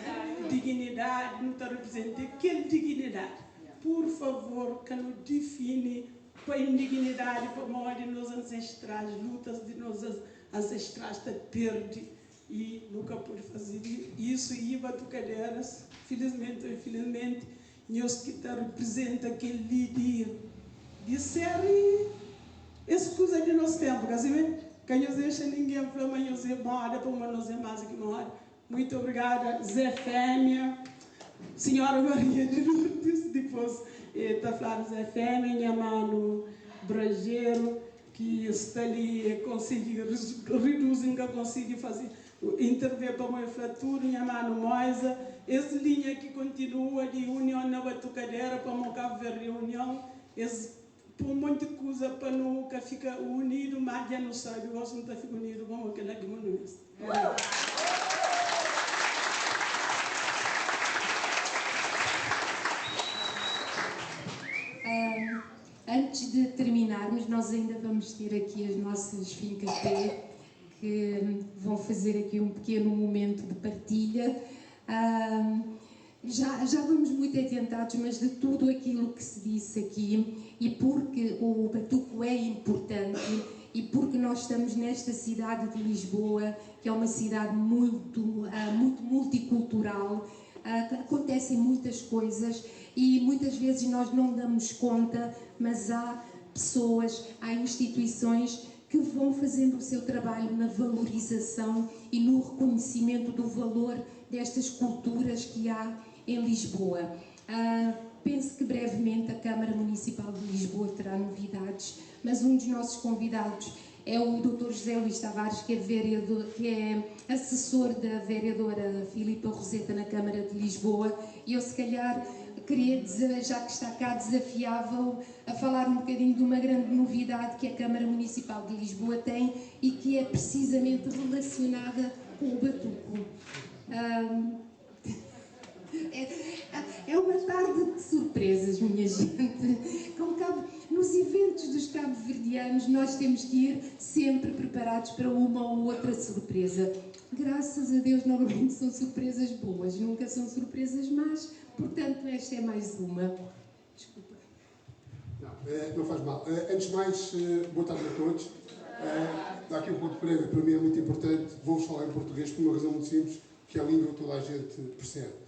dignidade, não tá representa aquele dignidade. Por favor, que não define para indignidade, para morte de nossos ancestrais, lutas de nossos ancestrais, tá perde e nunca pude fazer isso e batucadeiras, felizmente ou infelizmente, nós que tá representa aquele líder de ser escusa de nosso tempo, assim, que nós deixa ninguém falar, mas nós é moda, para uma nós é mais que moda. Muito obrigada, Zé Fêmea, Senhora Maria de Lourdes, depois está falando Zé Fêmea, minha mano Brageiro, que está ali, consegue reduzir, nunca consegue fazer, intervir para uma fratura, minha mano Moisa, essa linha que continua de união na batucadeira, para uma Cabo Verde reunião, esse por um monte de coisa para nunca ficar unido, mas já não sabe, gosto não fica unido como aquela que não é. Antes de terminarmos, nós ainda vamos ter aqui as nossas Finca Pé, que vão fazer aqui um pequeno momento de partilha. Já vamos muito adiantados, mas de tudo aquilo que se disse aqui, e porque o batuco é importante, e porque nós estamos nesta cidade de Lisboa, que é uma cidade muito, muito multicultural, acontecem muitas coisas e muitas vezes nós não damos conta, mas há pessoas, há instituições que vão fazendo o seu trabalho na valorização e no reconhecimento do valor destas culturas que há em Lisboa. Penso que brevemente a Câmara Municipal de Lisboa terá novidades, mas um dos nossos convidados é o Dr. José Luís Tavares, que é, vereador, que é assessor da vereadora Filipa Roseta na Câmara de Lisboa, e eu se calhar queria dizer, já que está cá, desafiava-o a falar um bocadinho de uma grande novidade que a Câmara Municipal de Lisboa tem e que é precisamente relacionada com o batuco. É uma tarde de surpresas, minha gente. Com nos eventos dos cabo-verdianos nós temos que ir sempre preparados para uma ou outra surpresa. Graças a Deus, normalmente são surpresas boas, nunca são surpresas más, portanto esta é mais uma. Desculpa. Não, não faz mal. Antes de mais, boa tarde a todos. Dá aqui um ponto prévio, para mim é muito importante, vou-vos falar em português por uma razão muito simples, que é a língua que toda a gente percebe.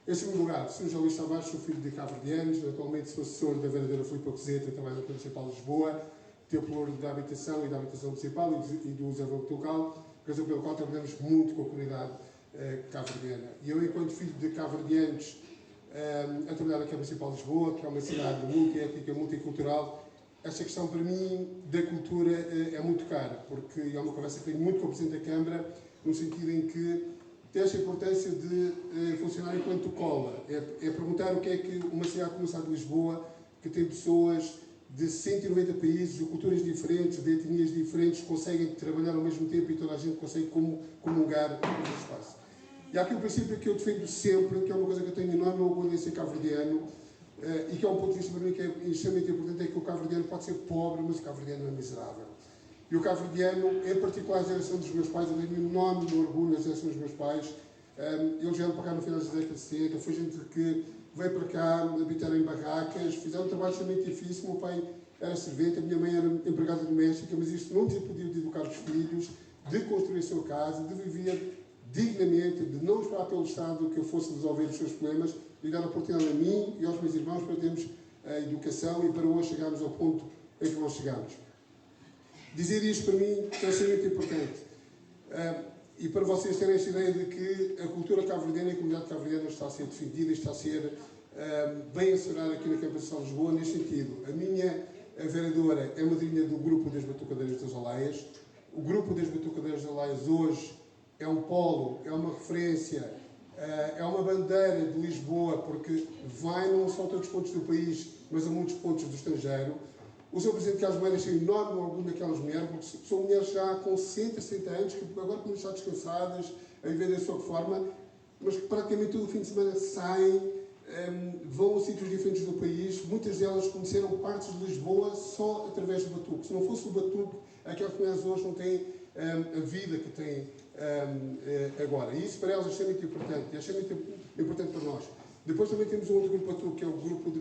Em segundo lugar, sou José Luís Tavares, sou filho de cabo-verdianos, atualmente sou assessor da vereadora Filipa Roseta, também da Câmara Municipal de Lisboa, tenho pelouro da Habitação e da Habitação Municipal e do Desenvolvimento Local, razão pela qual trabalhamos muito com a comunidade cabo-verdiana. E eu, enquanto filho de cabo-verdianos, a trabalhar na Câmara Municipal de Lisboa, que é uma cidade multiétnica, multicultural, esta questão para mim da cultura é muito cara, porque é uma conversa que tenho muito com o Presidente da Câmara, no sentido em que tem esta importância de funcionar enquanto cola. É perguntar o que é que uma cidade como a cidade de Lisboa, que tem pessoas de 190 países, de culturas diferentes, de etnias diferentes, conseguem trabalhar ao mesmo tempo e toda a gente consegue comungar no espaço. E há aqui um princípio que eu defendo sempre, que é uma coisa que eu tenho enorme orgulho em ser cabo-verdiano, e que é um ponto de vista para mim que é extremamente importante, é que o cabo-verdiano pode ser pobre, mas o cabo-verdiano é miserável. E o cabo-verdiano, em particular a geração dos meus pais, eu tenho um enorme orgulho na geração dos meus pais, eles vieram para cá no final da década de 70, foi gente que veio para cá habitar em barracas, fizeram um trabalho extremamente difícil. O meu pai era servente, a minha mãe era empregada doméstica, mas isto não lhes impediu de educar os filhos, de construir a sua casa, de viver dignamente, de não esperar pelo Estado que eu fosse resolver os seus problemas, de dar a oportunidade a mim e aos meus irmãos para termos a educação e para hoje chegarmos ao ponto em que nós chegamos. Dizer isto para mim é extremamente importante. E para vocês terem esta ideia de que a cultura cabo-verdiana e a comunidade cabo-verdiana está a ser defendida, está a ser bem assessorada aqui na Câmara Municipal de Lisboa, neste sentido. A minha vereadora é madrinha do Grupo das Batucadeiras das Olaias. O Grupo das Batucadeiras das Olaias hoje é um polo, é uma referência, é uma bandeira de Lisboa, porque vai não só a todos os pontos do país, mas a muitos pontos do estrangeiro. O Sr. Presidente Carlos Moedas tem enorme orgulho daquelas mulheres, porque são mulheres já com 60, 70 anos, que agora podem estar descansadas, a viver da sua forma, mas que praticamente todo o fim de semana saem, vão a sítios diferentes do país. Muitas delas conheceram partes de Lisboa só através do batuque. Se não fosse o batuque, aquelas mulheres hoje não têm a vida que têm agora. E isso para elas é extremamente importante, é extremamente importante para nós. Depois também temos um outro grupo batuque, que é o grupo de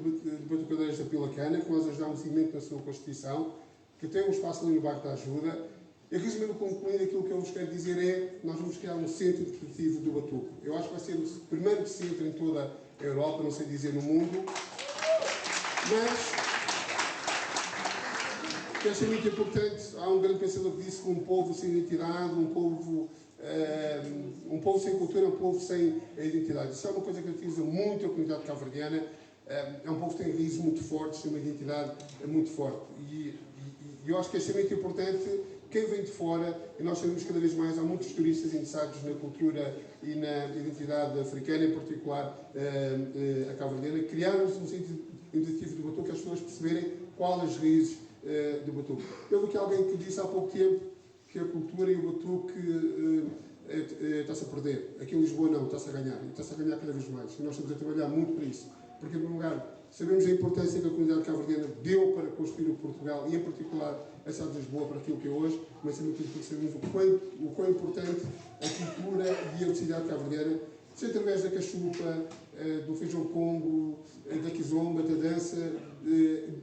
batucadeiras da Pilacana, que nós ajudámos imenso na sua constituição, que tem um espaço ali no bairro da Ajuda. E resumindo, concluindo, aquilo que eu vos quero dizer é, nós vamos criar um centro interpretativo do batuque. Eu acho que vai ser o primeiro centro em toda a Europa, não sei dizer no mundo, mas que acho muito importante. Há um grande pensador que disse que um povo sem identidade, um povo sem cultura, um povo sem identidade. Isso é uma coisa que caracteriza muito a comunidade cabo-verdiana. É um povo que tem raízes muito fortes, tem uma identidade muito forte. E eu acho que é extremamente importante quem vem de fora, e nós sabemos cada vez mais, há muitos turistas interessados na cultura e na identidade africana, em particular a cabo-verdiana, criarmos um sentido identitivo do batuque, as pessoas perceberem quais as raízes do batuque. Eu vi que alguém que disse há pouco tempo que a cultura e o batuque está-se a perder. Aqui em Lisboa não, está-se a ganhar. E está-se a ganhar cada vez mais. E nós estamos a trabalhar muito para isso. Porque, em primeiro lugar, sabemos a importância que a comunidade cabo-verdiana deu para construir o Portugal e, em particular, a cidade de Lisboa para aquilo que é hoje, mas, acima de tudo, porque sabemos o quão importante a cultura e a diversidade cabo-verdiana, seja através da cachupa, do feijão congo, da kizomba, da dança,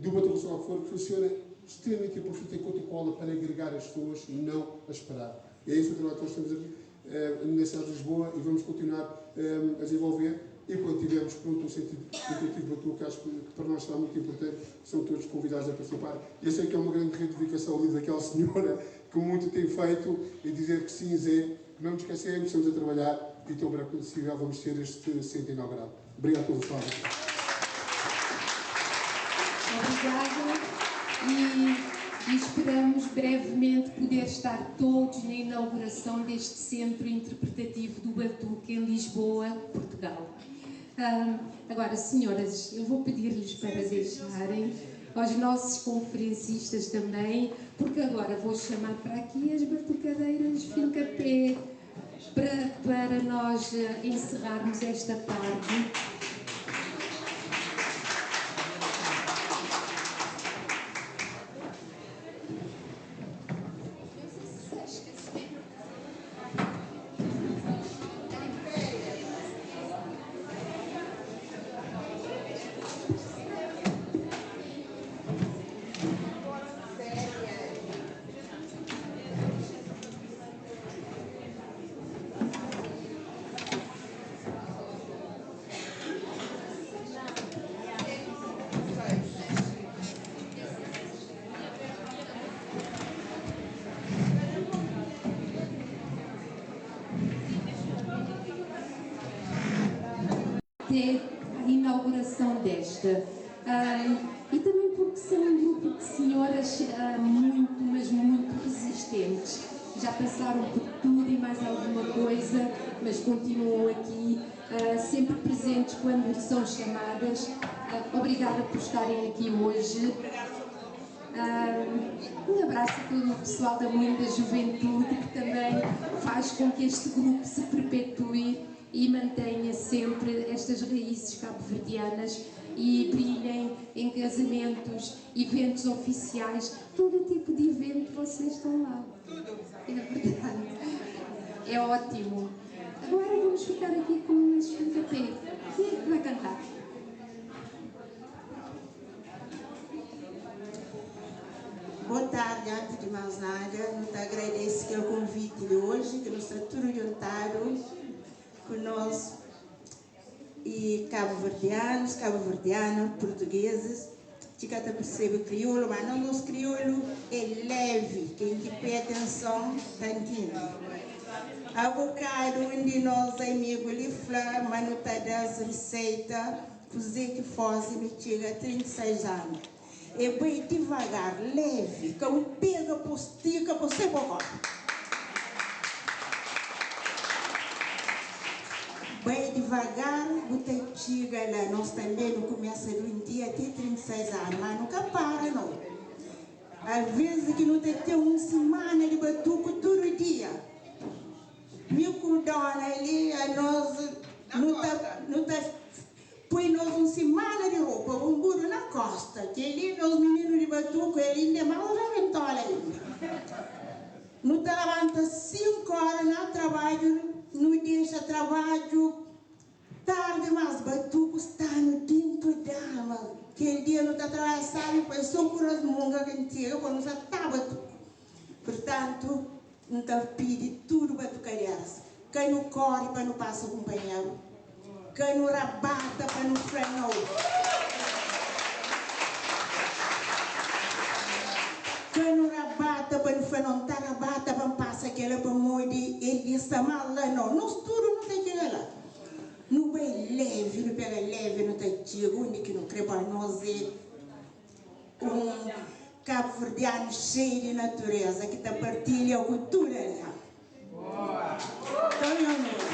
do batuque, seja o que for, que funciona extremamente importante enquanto cola para agregar as pessoas e não as separar. E é esse o trabalho que nós estamos aqui na cidade de Lisboa e vamos continuar a desenvolver. E quando tivermos pronto o sentido intuitivo batuque, acho que para nós será muito importante, são todos convidados a participar. E eu sei que é uma grande reivindicação ali daquela senhora que muito tem feito e dizer que sim, Zé, que não nos esquecemos, estamos a trabalhar e tão breve quanto possível vamos ter este centro inaugurado. Obrigado pela sua atenção. Obrigada e esperamos brevemente poder estar todos na inauguração deste Centro Interpretativo do Batuque em Lisboa, Portugal. Agora, senhoras, eu vou pedir-lhes para deixarem aos nossos conferencistas também, porque agora vou chamar para aqui as batucadeiras Fincapé para nós encerrarmos esta tarde. Até a inauguração desta. E também porque são um grupo de senhoras muito, mas muito resistentes. Já passaram por tudo e mais alguma coisa, mas continuam aqui, sempre presentes quando são chamadas. Obrigada por estarem aqui hoje. Um abraço a todo o pessoal da Moinho da Juventude, que também faz com que este grupo se perpetue e mantenha sempre estas raízes cabo-verdianas e brilhem em casamentos, eventos oficiais, todo tipo de evento vocês estão lá. É verdade. É ótimo. Agora vamos ficar aqui com o Fincapé. Quem é que vai cantar? Boa tarde, antes de mais nada, eu te agradeço o convite de hoje, que nos está tudo juntado conosco e cabo-verdianos, cabo-verdianas, portugueses, que cada percebe crioulo, mas não nosso crioulo é leve, quem te presta atenção, tantinho. Há bocado, um de nós, amigo, ele fala, mas não está dando receita, fazer que fosse, me chega a 36 anos. É bem devagar, leve, que eu pega, postica, você bocó. Bem devagar, você chega lá, nós também não começa de um dia até 36 anos, mas nunca para, não. Alvês ki nu ta ten un simana di batuku tudu dia. Mi ku dona li anos nu ta nu ta poi nos un simana di ropa bunbudu na kosta. Kel-li nos mininu di batuku el inda é más rabentola inda. Nu ta labanta 5 ora na trabadju, nu dexa trabadju tardi mas batuku sta-nu dentu di alma. Kel dia nu ta trabadja sabi pa so ku rasmunga kantiga pa nu sa ta batuku. Purtantu, N ta pidi tudu batukaderas, ka nu kori pa nu pasa kunpanheru, ka nu rabata pa nu fla nau, ka nu rabata pa nu fla nau, N ta rabata pa N pasa kela pamodi el sta mal la, nau, nos tudu nu ta txiga la. Nu bai levi, nu pega levi, nu ta txiga undi ki nu kre, pa nos é un kabuverdianu xeiu di natureza ki ta partilha ku tudu algen. Então, meu amigo.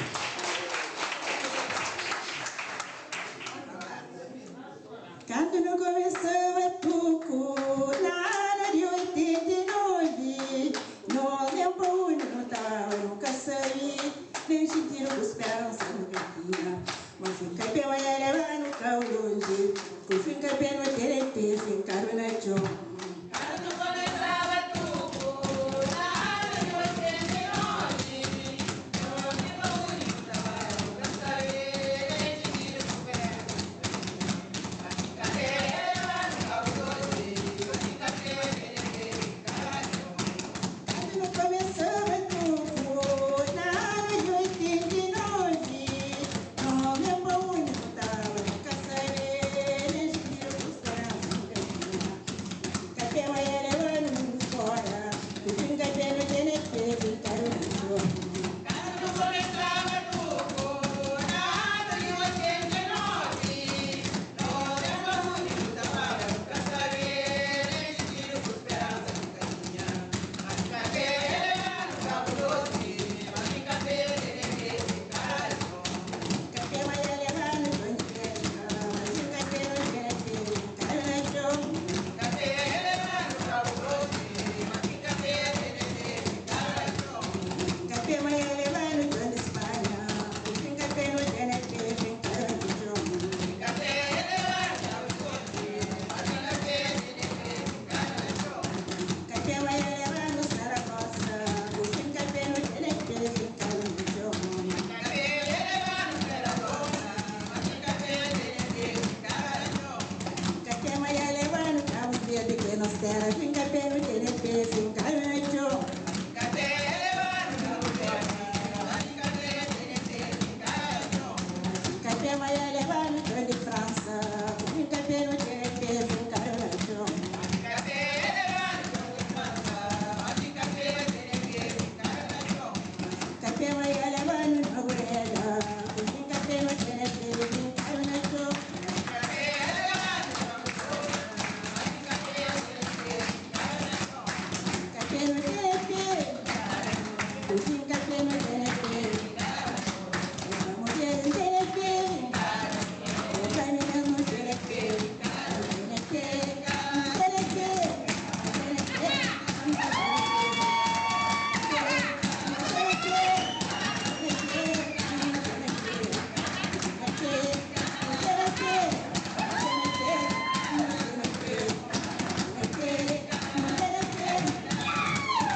Kantu nu kumesa batuku na anu di 89, nos ben pa undi nu taba nu ka sabe, nen xintidu ku speransa nu ka tinha. Ma finka pé ma e leba-nu kau lonji, ku finka pé nu tene pé finkadu na txon. Kantu kumesa batuku na anu di 89, nos ben pa undi nu taba nu ka sabe, nen xintidu ku speransa nu ka tinha. Ma finka pé e leba-nu kau lonji, ku finka pé nu tene pé finkadu na txon. Kantu nu kumesa batuku na anu di 89, nos ben pa undi nu taba nu ka sabe, nen xintidu ku speransa nu ka tinha. Ma finka pé ma e leba-nu mundu fora, ku finka pé nu tene pé finkadu na txon. Kantu kumesa batuku na anu di 89, nos ben pa undi nu taba nu ka sabe, nen xintidu ku speransa nu ka tinha. Ma finka pé e leba-nu kau lonji, ma finka pé nu tene pé finkadu na txon. Finka pé ma e leba-nu lonji terra, finka pé nu tene pé finkadu na txon. Finka pé e leba-nu kau lonji, ma finka pé nu tene pé finkadu na txon. Finka pé ma e leba-nu txon di Spanha, finka pé nu tene pé finkadu na txon. Finka pé e leba-nu kau lonji, ma finka pé nu tene pé finkadu na txon. Finka pé ma e leba-nu Saragossa, finka pé nu tene pé finkadu na txon. Finka pé e leba-nu Saragossa, ma finka pé nu tene pé finkadu na txon. Finka pé ma e leba-nu Cabo Verde, que é nos terra, finka pé nu tene pé finkadu na txon. Finka pé e leba-nu Cabo Verde, ma finka pé nu tene pé finkadu na txon. Finka pé ma e leba-nu txon di França, finka pé nu tene pé finkadu na txon. Finka pé e leba-nu txon di França, ma finka pé nu tene pé finkadu na txon. Finka pé ma e leba-nu Noruega, finka pé nu tene pé finkadu na txon. Finka pé e leba-nu txon di Roma, ma finka pé nu tene pé finkadu na txon. Finka pé nu tene pé, finka pé nu tene pé, mulher nu tene pé, menina nu tene pé, tene pé, tene pé, tene pé, tene pé, tene pé, tene pé, tene pé.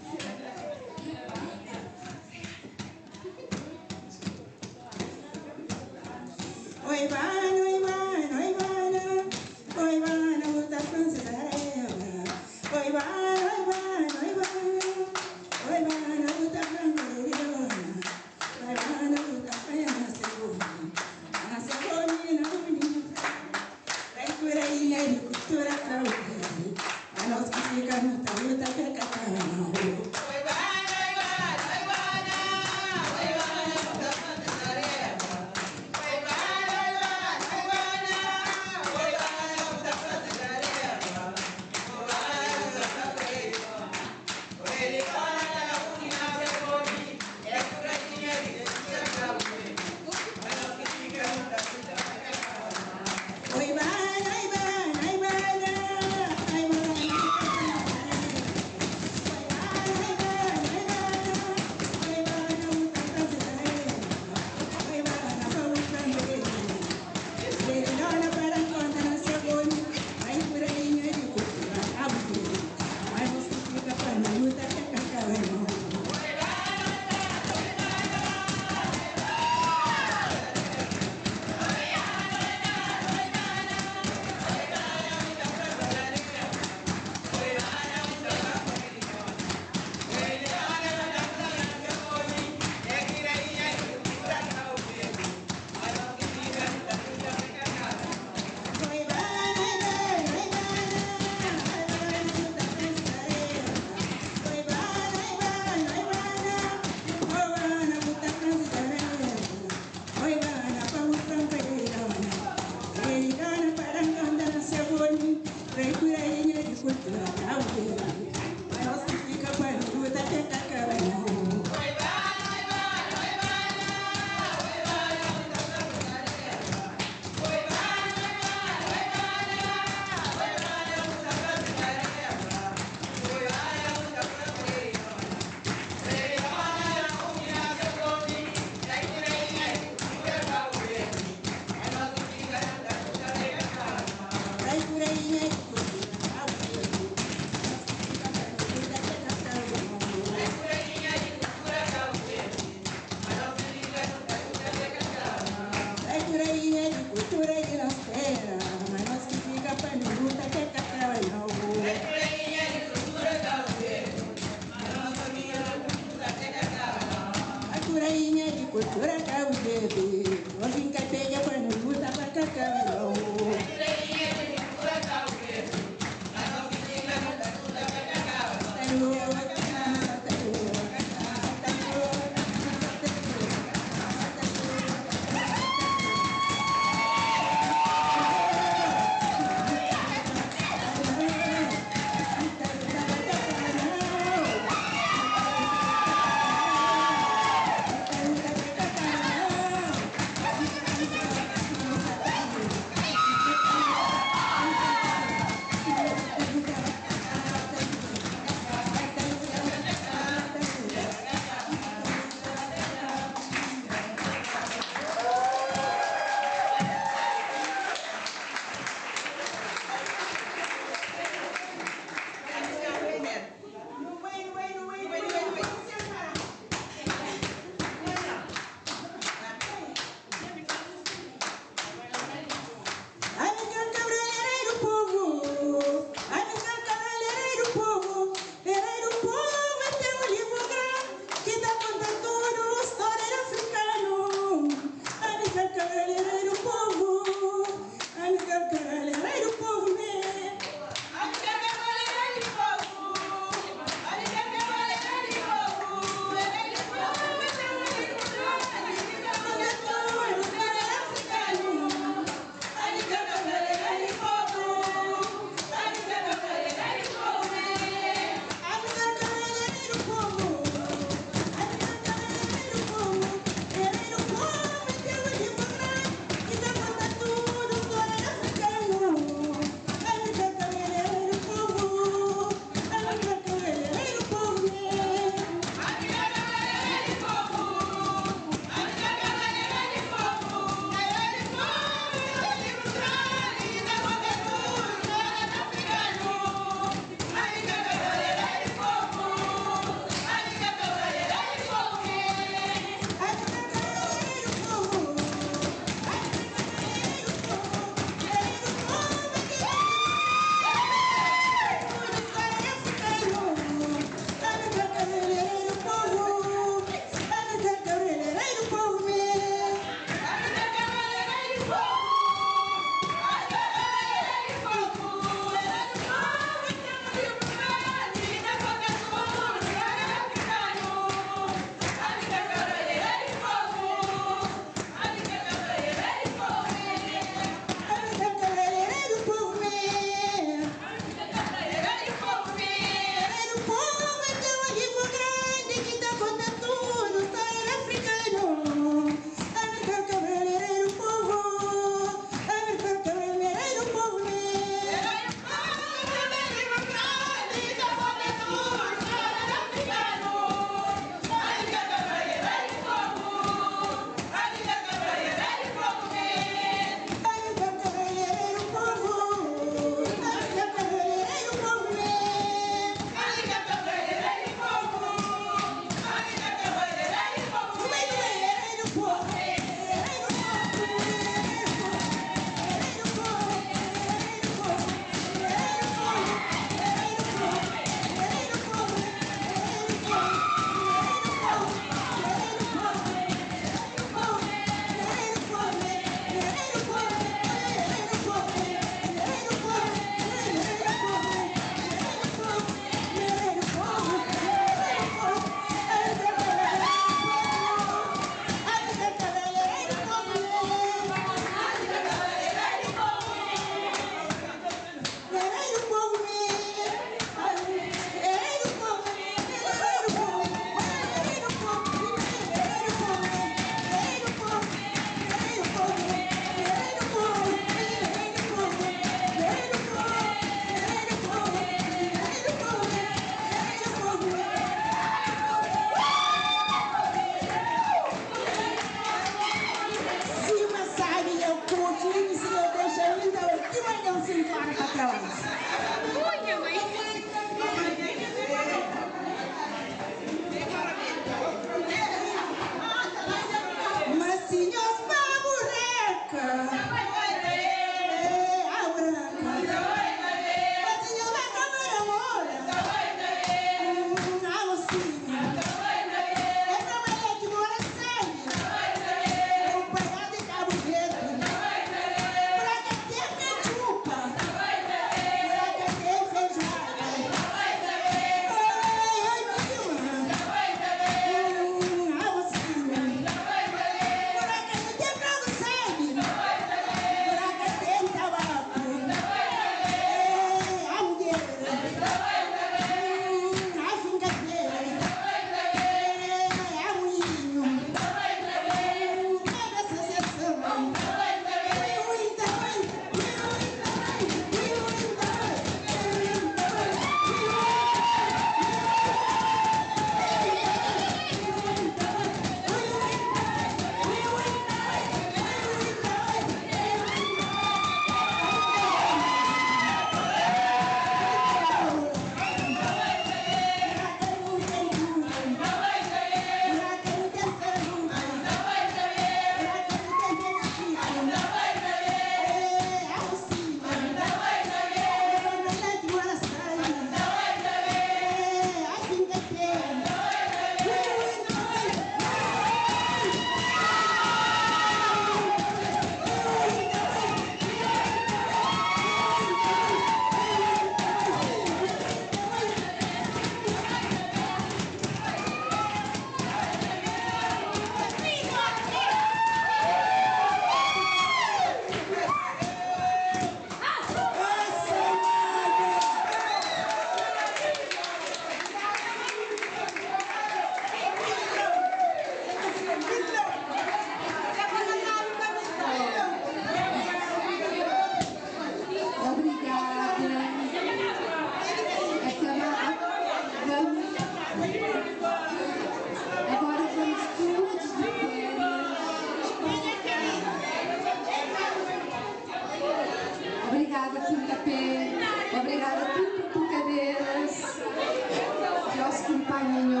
Dona.